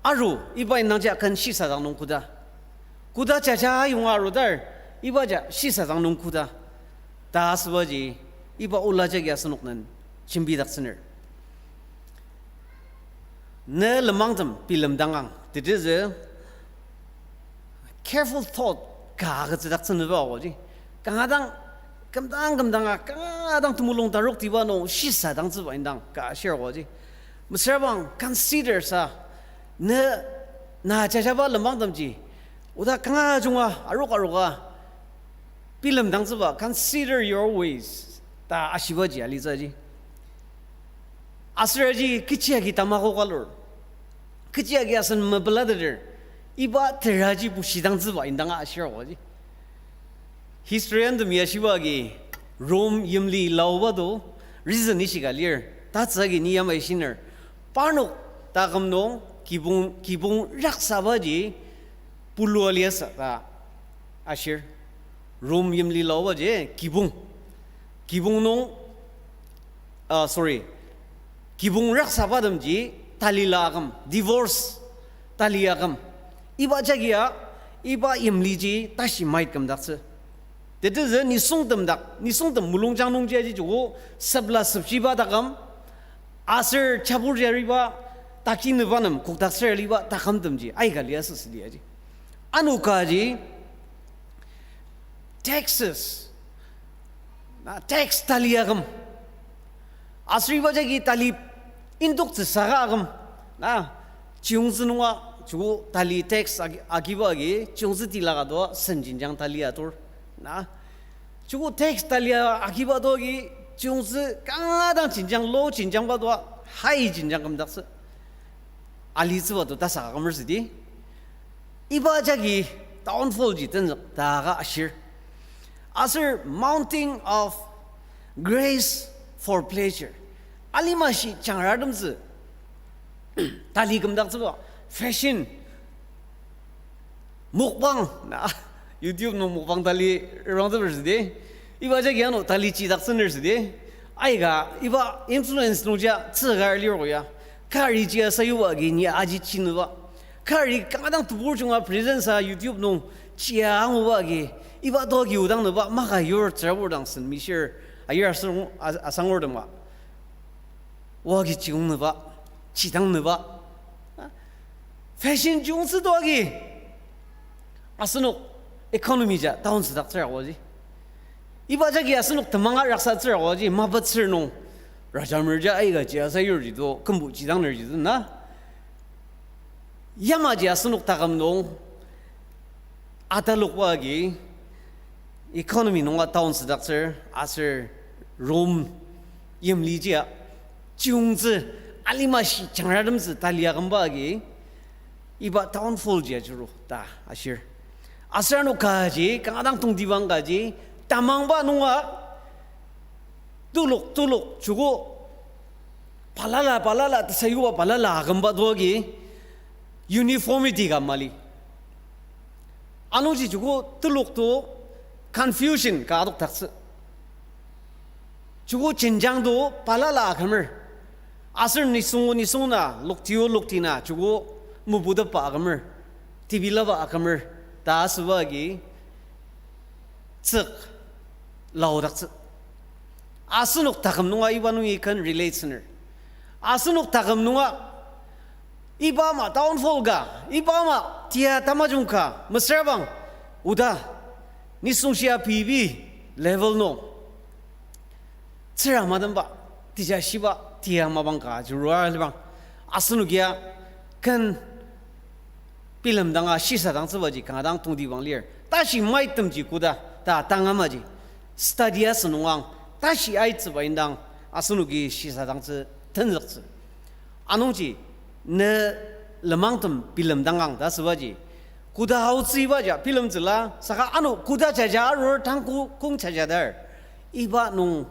aru iba indangji ken shisadang nung koda, koda jaja ayonga arudar ibaji shisadang nung koda ta asübaji iba ola jagi asenok nem jembidaktsüner. Ne lenmangtem bilemdangang tetezü careful thought ka agütsüdaktsünüba oji. Kanga dang, kümdang kümdanga, kanga dang temulung taroktiba nung shisadangtsüba indang ka ashir oji. Mesüra bang consider sa, ne na jajaba lenmangtemji oda kanga junga arok aroka bilemdangtsüba, consider your ways ta ashibaji alitsü ji. Aser aji kechi agi tamako ka lur, kechi agi asen mepelateter, iba teraji bushidangtsüba indanga ashir oji. Historian tem yashiba agi Rome yimli laoba to reason ishika lir, tatsü agi ni yamai shiner. Parnok taküm nung kibong, kibong raksabaji pulua liasü ta ashir. Rome yimli laobaji kibong, kibong nung, ah, sorry, kibong raksabatemji talila aküm, divorce tali aküm. Iba jagia, iba yimliji tashi mait kümdaktsü. Tetezü nisungtem dak, nisungtem mulungjang nungji aji joko sepla sepshiba taküm, aser chabur jariba, takinüba nem kokdaktsür aliba takümtemji aika liasü südi aji. Ano kaji taxes, na tax tali aküm. Aser iba jagi tali indoktsü saka aküm. Na, chiyongtsü nunga, joko tali tax agi-, agiba agi, chiyongtsü tilaka to sen jenjang tali atur. Na, joko tax tali a-, agiba to agi, chiyongtsü kanga dang jenjang, low jenjangba to, high jenjang kümdaktsü alitsüba to tasaka kümer südi. Iba jagi downfall ji tenzük ta ka ashir. Aser mounting of grace for pleasure. Alima shi jangratemtsü tali kümdaktsüba, fashion, mukbang, na, YouTube nung mukbang tali rangzüber südi. Iba jagi ano tali chidaktsüner südi. Aika, iba influence nungja tsüka lir oya. Kari jia sayuba agi ni aji chinüba. Kari kanga dang tebur junga presence a YouTube nung chia anguba agi, iba to agi odangnüba maka yur tsürabur dang sen mishir, ayir asang-, as-, asangur tema. Oa agi chiyongnüba, chidangnüba, fashion chiyongtsü to agi asenok economy ja down südaktsür aoji. Iba jagi asenok temanga raksatsür aoji, mapetsür nung, rajamer ja aika ji asayur ji to, kümbu chidangner ji to na. Yamaji asenok taküm nung atalokba agi economy nunga down südaktsür aser Rome yimlijia chiyongtsü alima shi jangratemtsü tali akümba agi iba downfall ji ajuru ta ashir. Aser ano kaji, kanga dang tongtibang kaji, tamangba nunga tulok, tulok, joko balala, balala, tesayuba balala akümba to agi uniformity ka mali. Anungji joko telok to confusion ka adokdaktsü. Joko jenjang to balala akümer. Aser nisung nisung na, lokti o lokti na, joko meputepba akümer, tebilaba akümer, ta asüba agi tsük laodaktsü. Asenok taküm nunga iba nungi ken relate süner. Asenok taküm nunga iba ama downfall ka, iba ama tia tamajung ka mesüra bang, oda nisung shia pei pei level nung tsüra mademba, tejashiba tia mapang ka jurua libang, asenokia ken bilemdanga shisadangtsübaji kanga dang tongtibang lir. Tashi maitemji koda ta tang amaji study asünung ang, tashi aitsüba indang asenoki shisadangtsü tenzüktsü. Anungji ne lenmangtem bilemdangang ta asübaji, koda aotsü ibaji bilemtsüla, saka ano koda jaja arur tang ko kong jajadar, iba nung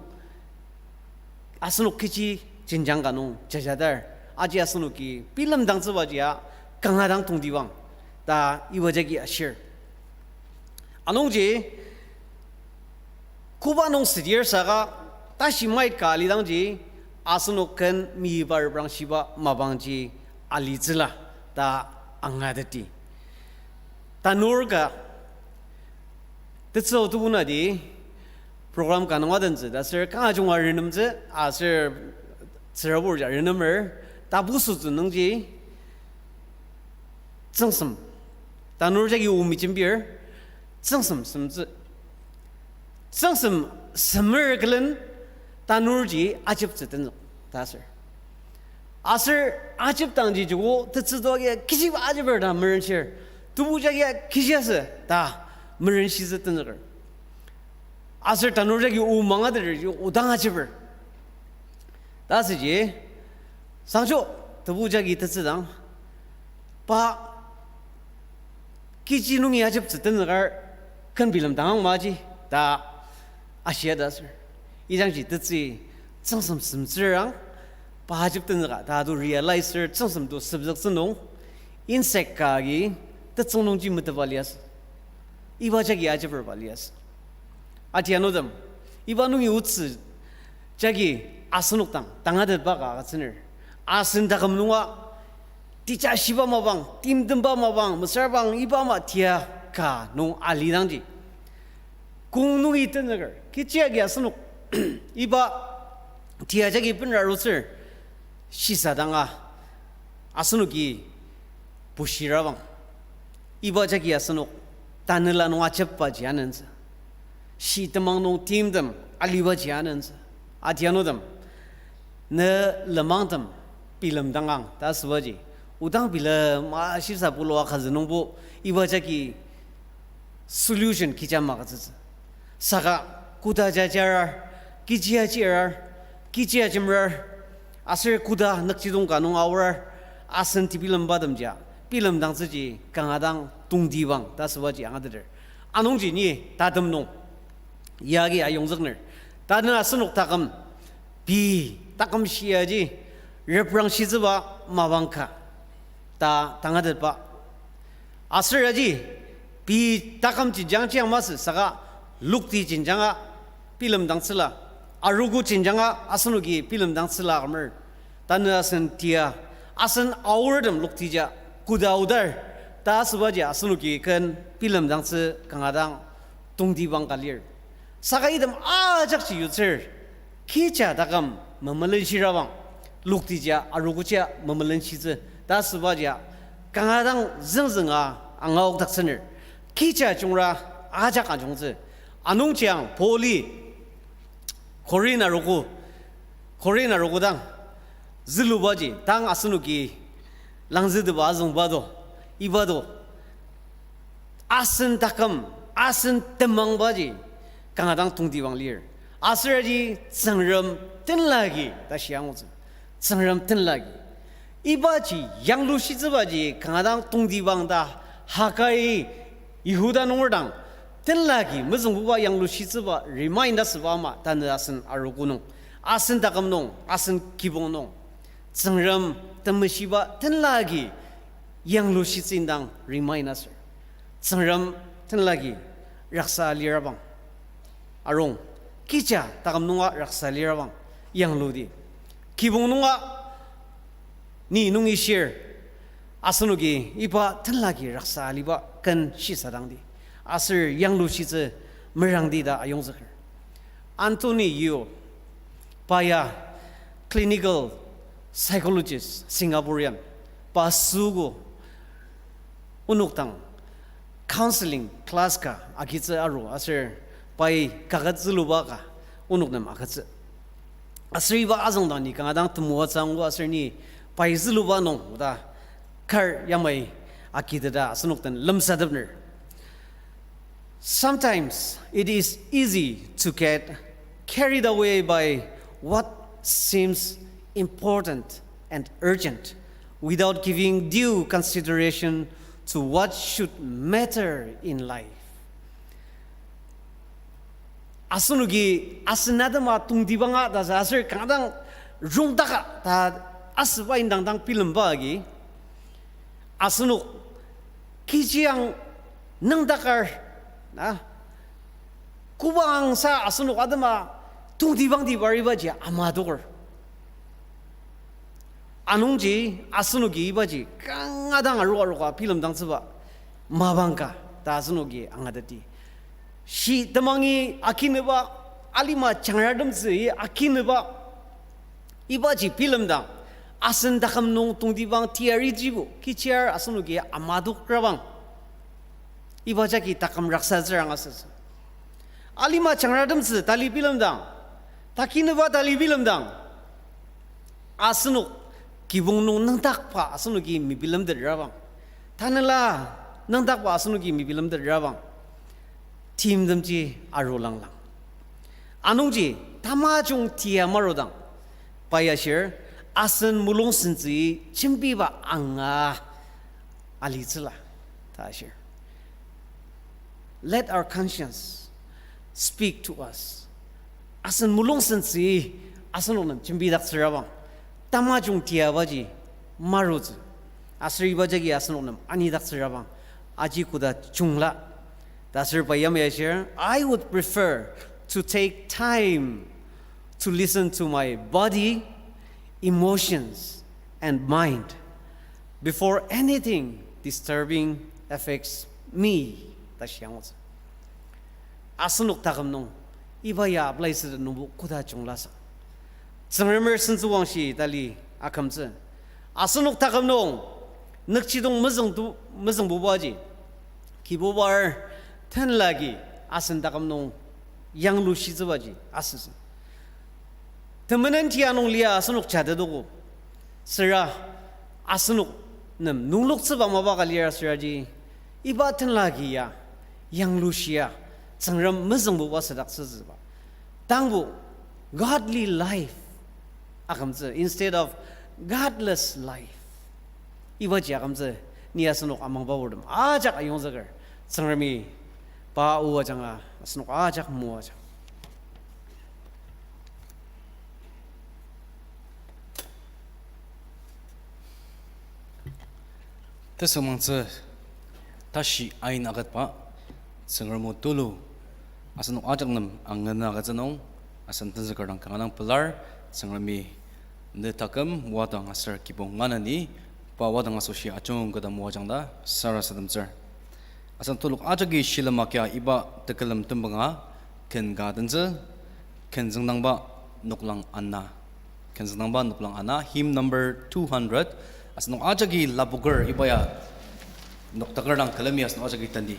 asenok kechi jenjang ka nung jajadar, aji asenoki bilemdangtsübaji a kanga dang tongtibang ta iba jagi ashir. Anungji koba nung südir saka tashi mait ka alidangji asenok ken mibar brangshiba mapangji alitsüla ta angateti. Tanur ka tetsü tebunadi program ka nung adentsü ta aser kanga junga renemtsü aser tsürabur ja renemer, tabu sütsü nungji tsüngsem, tanur jagi o mejembir, tsüngsem semtsü, tsüngsem semer külen tanurji ajeptsü tenzük ta aser. Aser ajepdangji joko tetsü to agi kechiba ajeper ta merenshir, tebu jagi kechi asü ta merenshitsü tenzüker. Aser tanur jagi o mangateterji odang ajeper ta asüji, sangjo tebu jagi tetsüdang pa kechi nungi ajeptsü tenzüker ken bilemdang ang maji ta ashia ta aser. Idangji tetsü tsüngsem semtsürang pa ajep tenzüka ta to realize-er tsüngsem to süpzüktsü nung, insect ka agi tetsüng nungji meteba liasü. Iba jagi ajeperba liasü. Atianutem, iba nungi otsü jagi asenok dang tangatetba ka agütsüner. Asen taküm nunga tejashiba mapang, timtemba mapang, mesüra bang iba ama tia ka nung alidangji, kong nungi tenzüker kechi agi asenok iba tia jagi benra arutsür shisadanga asenoki bushirabang, iba jagi asenok tanela nung ajepbaji anentsü, shi temang nung timtem alibaji anentsü. Atianutem, ne lenmangtem bilemdangang ta asübaji, odang bilem ashisa pulu akazü nungbo iba jagi solution kecha magütsütsü. Saka koda jajarar, kechi ajirar, kechi ajemrar, aser koda nükjidong ka nung aorar, asen tebilembatemjia bilemdangtsüji kanga dang tongtibang ta asübaji angateter. Anungji ni tatem nung yagi ayongzükner. Tanü asenok taküm pei taküm shiaji reprangshitsüba mapang ka ta tangatetba. Aser aji pei taküm jenjang jiang masü saka lokti jenjanga bilemdangtsüla, arogo jenjanga asenoki bilemdangtsüla kümer. Tanü asen tia, asen aortem loktija koda aodar ta asübaji asenoki ken bilemdangtsü kanga dang tongtibang ka lir. Saka item ajakji yutsür, kecha taküm memelenshirabang, loktija arogojia memelenshitsü ta asübajia kanga dang züngzünga angaokdaktsüner. Kecha jungra ajak ajungtsü. Anungjiang Pauli Korinth arogo, Korinth arogo dang zülubaji tang asenoki langzüteba azüngba do, iba do, asen taküm, asen temangbaji kanga dang tongtibang lir. Aser aji Tsüngrem tenlagi ta shia angutsü. Tsüngrem tenlagi. Ibaji yanglushitsübaji kanga dang tongtibang ta Hagai Yihuda nunger dang tenlagi mezüngbuba yanglushitsüba remind asüba ama tanü asen arogo nung, asen taküm nung, asen kibong nung. Tsüngrem temeshiba tenla agi yanglushitsü indang remind asür. Tsüngrem tenla agi raksa lirabang. Arung, kecha taküm nunga raksa lirabang yangludi. Kibong nunga ni nungi shir, asenoki iba tenla agi raksa aliba ken shisadangdi. Aser yanglushitsü merangdi ta ayongzüker. Anthony Yeo, pa ya clinical psychologist, Singaporean, pa süogo onok dang counseling class ka agitsü aru aser pai kaket züluba ka onok nem agütsü. Aser iba azüngdang ni kanga dang temoatsü angu aser ni pai züluba nung oda kar yamai agiteta asenok den lemsatepner. Sometimes it is easy to get carried away by what seems important and urgent without giving due consideration to what should matter in life. Asenoki asen atema tongtibanga ta sa aser kanga dang rongdaka ta asüba indang dang bilemba agi, asenok kechi ang nüngdakar, na, koba angsa asenok atema tongtibangti paribaji ama adoker. Anungji asenoki ibaji kanga dang aru aruka bilemdangtsüba mapang ka ta asenoki angateti. Shi temangi akinüba, alima jangratemtsü akinüba, ibaji bilemdang asen taküm nung tongtibang teyarijibo kechi ar asenoki ama adokrabang. Iba jagi taküm raksatsür angasütsü. Alima jangratemtsü tali bilemdang, takinüba tali bilemdang, asenok kibong nung nüngdakba asenoki mebilemtetrabang, tanela nüngdakba asenoki mebilemtetrabang, timtemji arulanglang. Anungji tamajung tia marudang, pa ya shir, asen mulungsentsü jembiba anga alitsüla ta shir. Let our conscience speak to us. Asen mulungsentsü asenok nem jembidaktsürabang, tamajung tiabaji marutsü. Aser iba jagi asenok nem anidaktsürabang, aji koda jungla ta aser pa yamai ashir, I would prefer to take time to listen to my body, emotions, and mind before anything disturbing affects me ta shiangutsü. Asenok taküm nung iba ya apply asütet nungbo koda junglasa, Tsüngremer sentsüwangshi tali akümtsü. Asenok taküm nung nükjidong mezüng tu-, mezüngbubaji, Kibubar tenlagi asen taküm nung yanglushitsübaji asüsü. Temenen tia nung lia asenok jatetogo. Süra asenok nem nungloktsüba mapa ka lir asüraji, iba tenlagi ya yanglushia Tsüngrem mezüngbuba südaktsütsüba, tangbo godly life akümtsü instead of godless life. Ibaji akümtsü ni asenok amangba wurtem ajak ayongzüker, Tsüngremi pa o ajanga asenok ajak moajang. Tesümangtsü tashi ain agütba Tsüngrem o tulu asenok ajak nem angena agütsü nung, asen tenzüker dang kanga dang pelar. Tsüngremi ne taküm wadang aser kibong maneni pa wadang asoshi ajungketa moajang ta sarasademtsür. Asen telok ajaki shilem akia iba tekülem tembanga ken ka tentsü, ken züngdangba noklang ana. Ken züngdangba noklang ana, hymn number two hundred. Asenok ajaki lapoker iba ya noktaker dang külemi asenok ajaki tendi.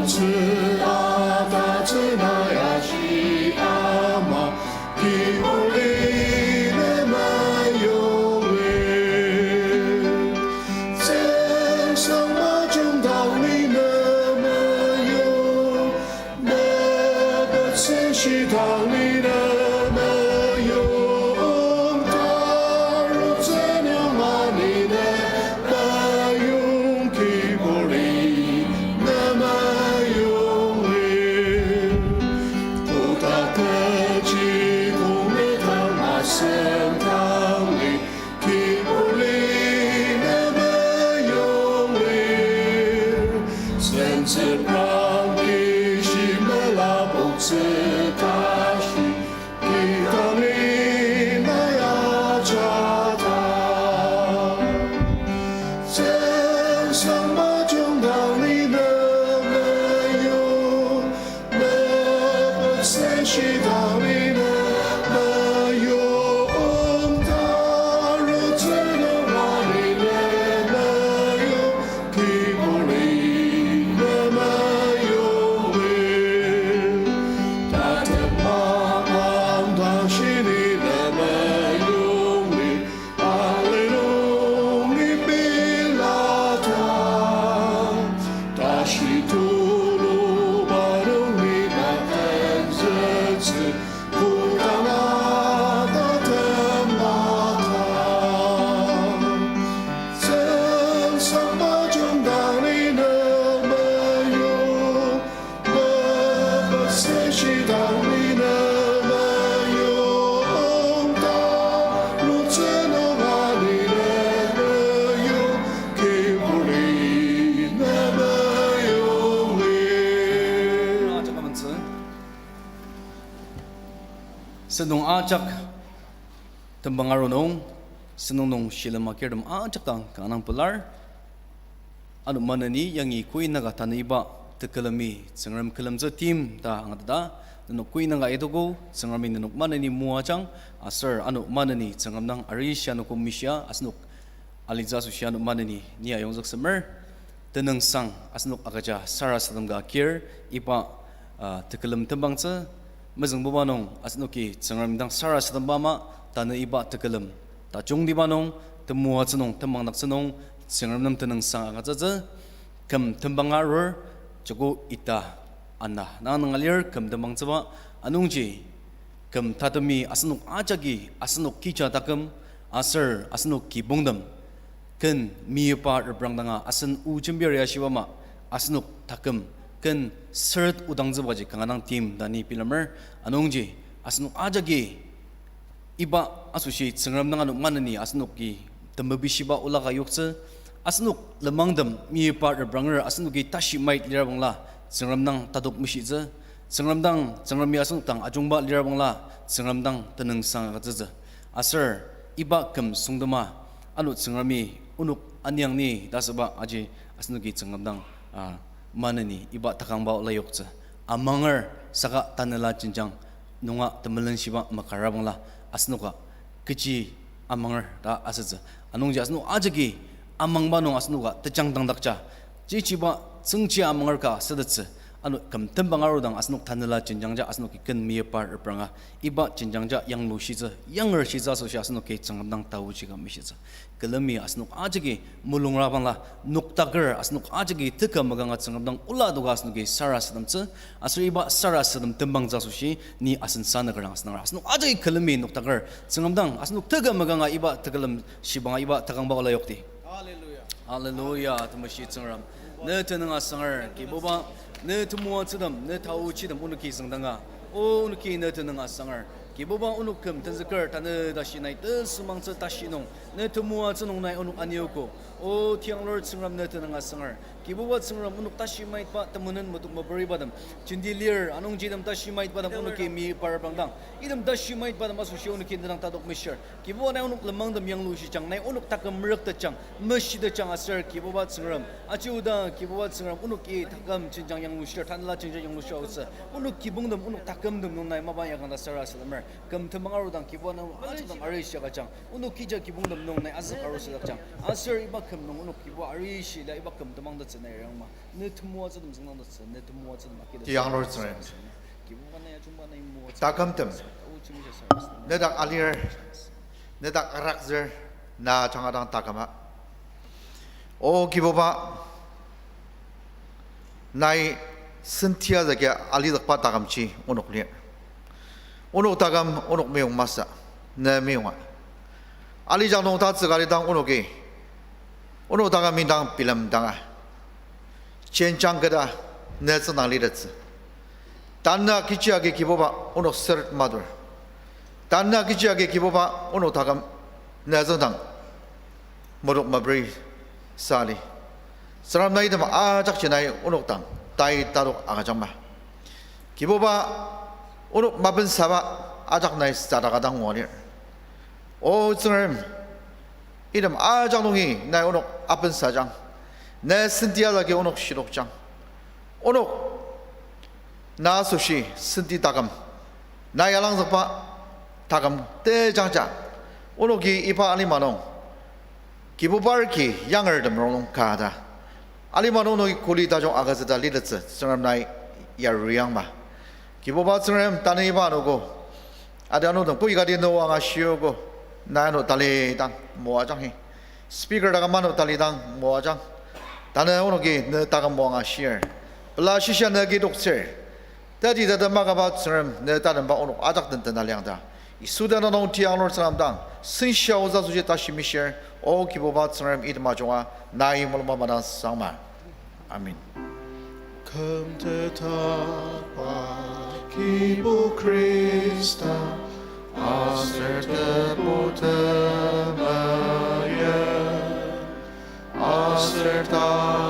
Tsü ata tsü na ya shi ama, kibur li ne meyong lir. Tsüngsang majung dang li ne meyong, mepet senshi dang li ne meyong, tarutsü nunga li ne meyong, kibur li ne meyong lir. Kotak kechi kong ne dang asem dang li, kibur li ne meyong lir. Sentsü prang kishi melapoktsü tashi, kidang li na ya jata. Tsüngsang majung dang li ne meyong, mepet senshi dang li ne meyong, tarutsü nunga li ne meyong, kibur li ne meyong lir. Tatem mapang tashi li ne meyong lir. Alilungi pilata, tashi tulu balungi na tenzütsü, kudala tatem mata. Tsüngsang majung dang li ne meyong, mepet senshi dang li ne meyong, tarutsü nunga li ne meyong, kibur li ne meyong lir. Sentong ajak tembang aru nung, sentong nung shilem akirtem ajak dang kanga pelar. Ano maneni yangi koinaka tanü iba tekülemi Tsüngrem külemtsü tim ta angateta, nenok koinaka itogo, Tsüngremi nenok maneni moajang, aser ano maneni Tsüngrem dang arishi anogo mishia, asenok alitsü asoshi ano maneni ni ayongzük semer, tenüngsang asenok agüja sarasadem ka kir iba, ah, tekülem tembangtsü, mezüngbuba nung asenoki Tsüngrem dang sarasademba ama tanü iba tekülem tajungtiba nung, temoatsü nung, tembangdaktsü nung, Tsüngrem nem tenüngsang agütsütsü, küm tembang arur, joko ita ana. Nang nung alir küm tembangtsüba, anungji küm tatemi asenok ajaki, asenok kija taküm, aser asenok kibongtem ken meyipa reprangdanga asen o jembir ya shiba ama, asenok taküm ken seret odangtsübaji kanga dang tim ta ni bilemer, anungji asenok ajaki iba asoshi Tsüngrem dang ano maneni asenoki temebishiba ola ka yoktsü, asenok lenmangtem meyipa repranger asenoki tashi mait lirabangla, Tsüngrem dang tatok mishitsü, Tsüngrem dang, Tsüngremi asenok dang ajungba lirabangla, Tsüngrem dang tenüngsang agütsütsü. Aser iba küm süngdema, ano Tsüngremi onok aniang ni ta asüba aji asenoki Tsüngrem dang, ah, maneni iba takangba ola yoktsü. Amanger saka tanela jenjang nunga temelenshiba makarabangla asenoka kechi amanger ta asütsü. Anungji asenok ajaki amangba nung asenoka tejang dangdakja, jichiba tsüngchi amanger ka sütettsü. Ano küm tembang arudang asenok tanela jenjangja asenoki ken meyipa repranga iba jenjangja yanglushitsü, yangershitsü asoshi asenoki Tsüngrem dang taochi ka mishitsü. Külemi asenok ajaki mulungra bangla noktaker asenok ajaki teka makanga Tsüngrem dang ola doka asenoki sarasademtsü, aser iba sarasadem tembangtsü asoshi ni asen sanakerang asenangra. Asenok ajaki külemi noktaker Tsüngrem dang asenok teka makanga iba tekülem shibanga iba takangba ola yokti. Hallelujah. Hallelujah, temeshi Tsüngrem. Ne tenüng asanger, Kibuba, ne temoatsütem, ne taochitem onoki züngdanga. O onoki ne tenüng asanger. Kibuba onok küm tenzüker tanü tashi nai tesümangtsü tashi nung, ne temoatsü nung nai onok aniogo. O tianglur Tsüngrem ne tenüng asanger. Kibuba Tsüngrem onok tashi maitba temenen metok meperibatem. Jenti lir, anungji item tashi maitbatem onoki meyipa reprangdang. Item tashi maitbatem asoshi onoki ne dang tatok mishir. Kibuba nai onok lenmangtem yanglushijang, nai onok taküm merüktetjang, meshitetjang aser Kibuba Tsüngrem. Aji oda Kibuba Tsüngrem onoki taküm jenjang yanglushir, tanela jenjang yanglushir aotsü. Onok kibongtem, onok takümtem nung nai mapa yakang ta sarasademer. Küm tembang arudang Kibuba nai onok ajak dang arishi agüjang. Onok kija kibongtem nung nai azük arusadakjang. Aser iba Küm nung onok Kibuba arishi la iba küm temang tatsü nai rangma. Ne temoatsü tem züngdang tatsü, ne temoatsü tem akida. Tiang Lord Tsüngrem. Kibuba nai ajungba nai moatsü. Takümtem. Nedak alir, nedak arakzür, na ajanga dang taküma. O Kibuba, nai sentia zaki alizükba takümji onok lir. Onok taküm onok meyong masü, ne meyonga. Alijak nung tatsüka lidang onoki, onok taküm indang bilemdanga, jenjang keta ne tsüngdang litettsü. Tanü kechi agi Kibuba onok seret madur. Tanü kechi agi Kibuba onok taküm ne tsüngdang medok meperi sali. Tsüngrem nai item ajakji nai onok dang tai tatok agüjangma. Kibuba onok mapensaba ajak nai sadaka dang ngua lir. O Tsüngrem, item ajak nungi nai onok apensajang. Ne senti ajaki onok shidokjang. Onok na asoshi senti taküm, na yalangzükba taküm tejangja, onoki iba alima nung Kibuba ki yangertem rongnung ka ta, alima nung onoki kuli tajung agütsü ta litettsü Tsüngrem nai yariangma. Kibuba Tsüngrem, tanü iba anogo, ati anungtem koikati ne o angashiogo, na ano talidang moajanghi. Speaker taküm ano talidang moajang. Tanü onoki ne taküm moangashir. Pela shisa ne kidoktsür. Tati tata makaba Tsüngrem ne tatemba onok ajak den tena liang ta, Yisu tenüng nung tiang Lord Tsüngrem dang senshia oza asoshi tashi mishir. O Kibuba Tsüngrem, item ajunga nai mulungba madang sangma. Amen. Küm tetaba Kibu Khrista, aser tebu temaya, aser ta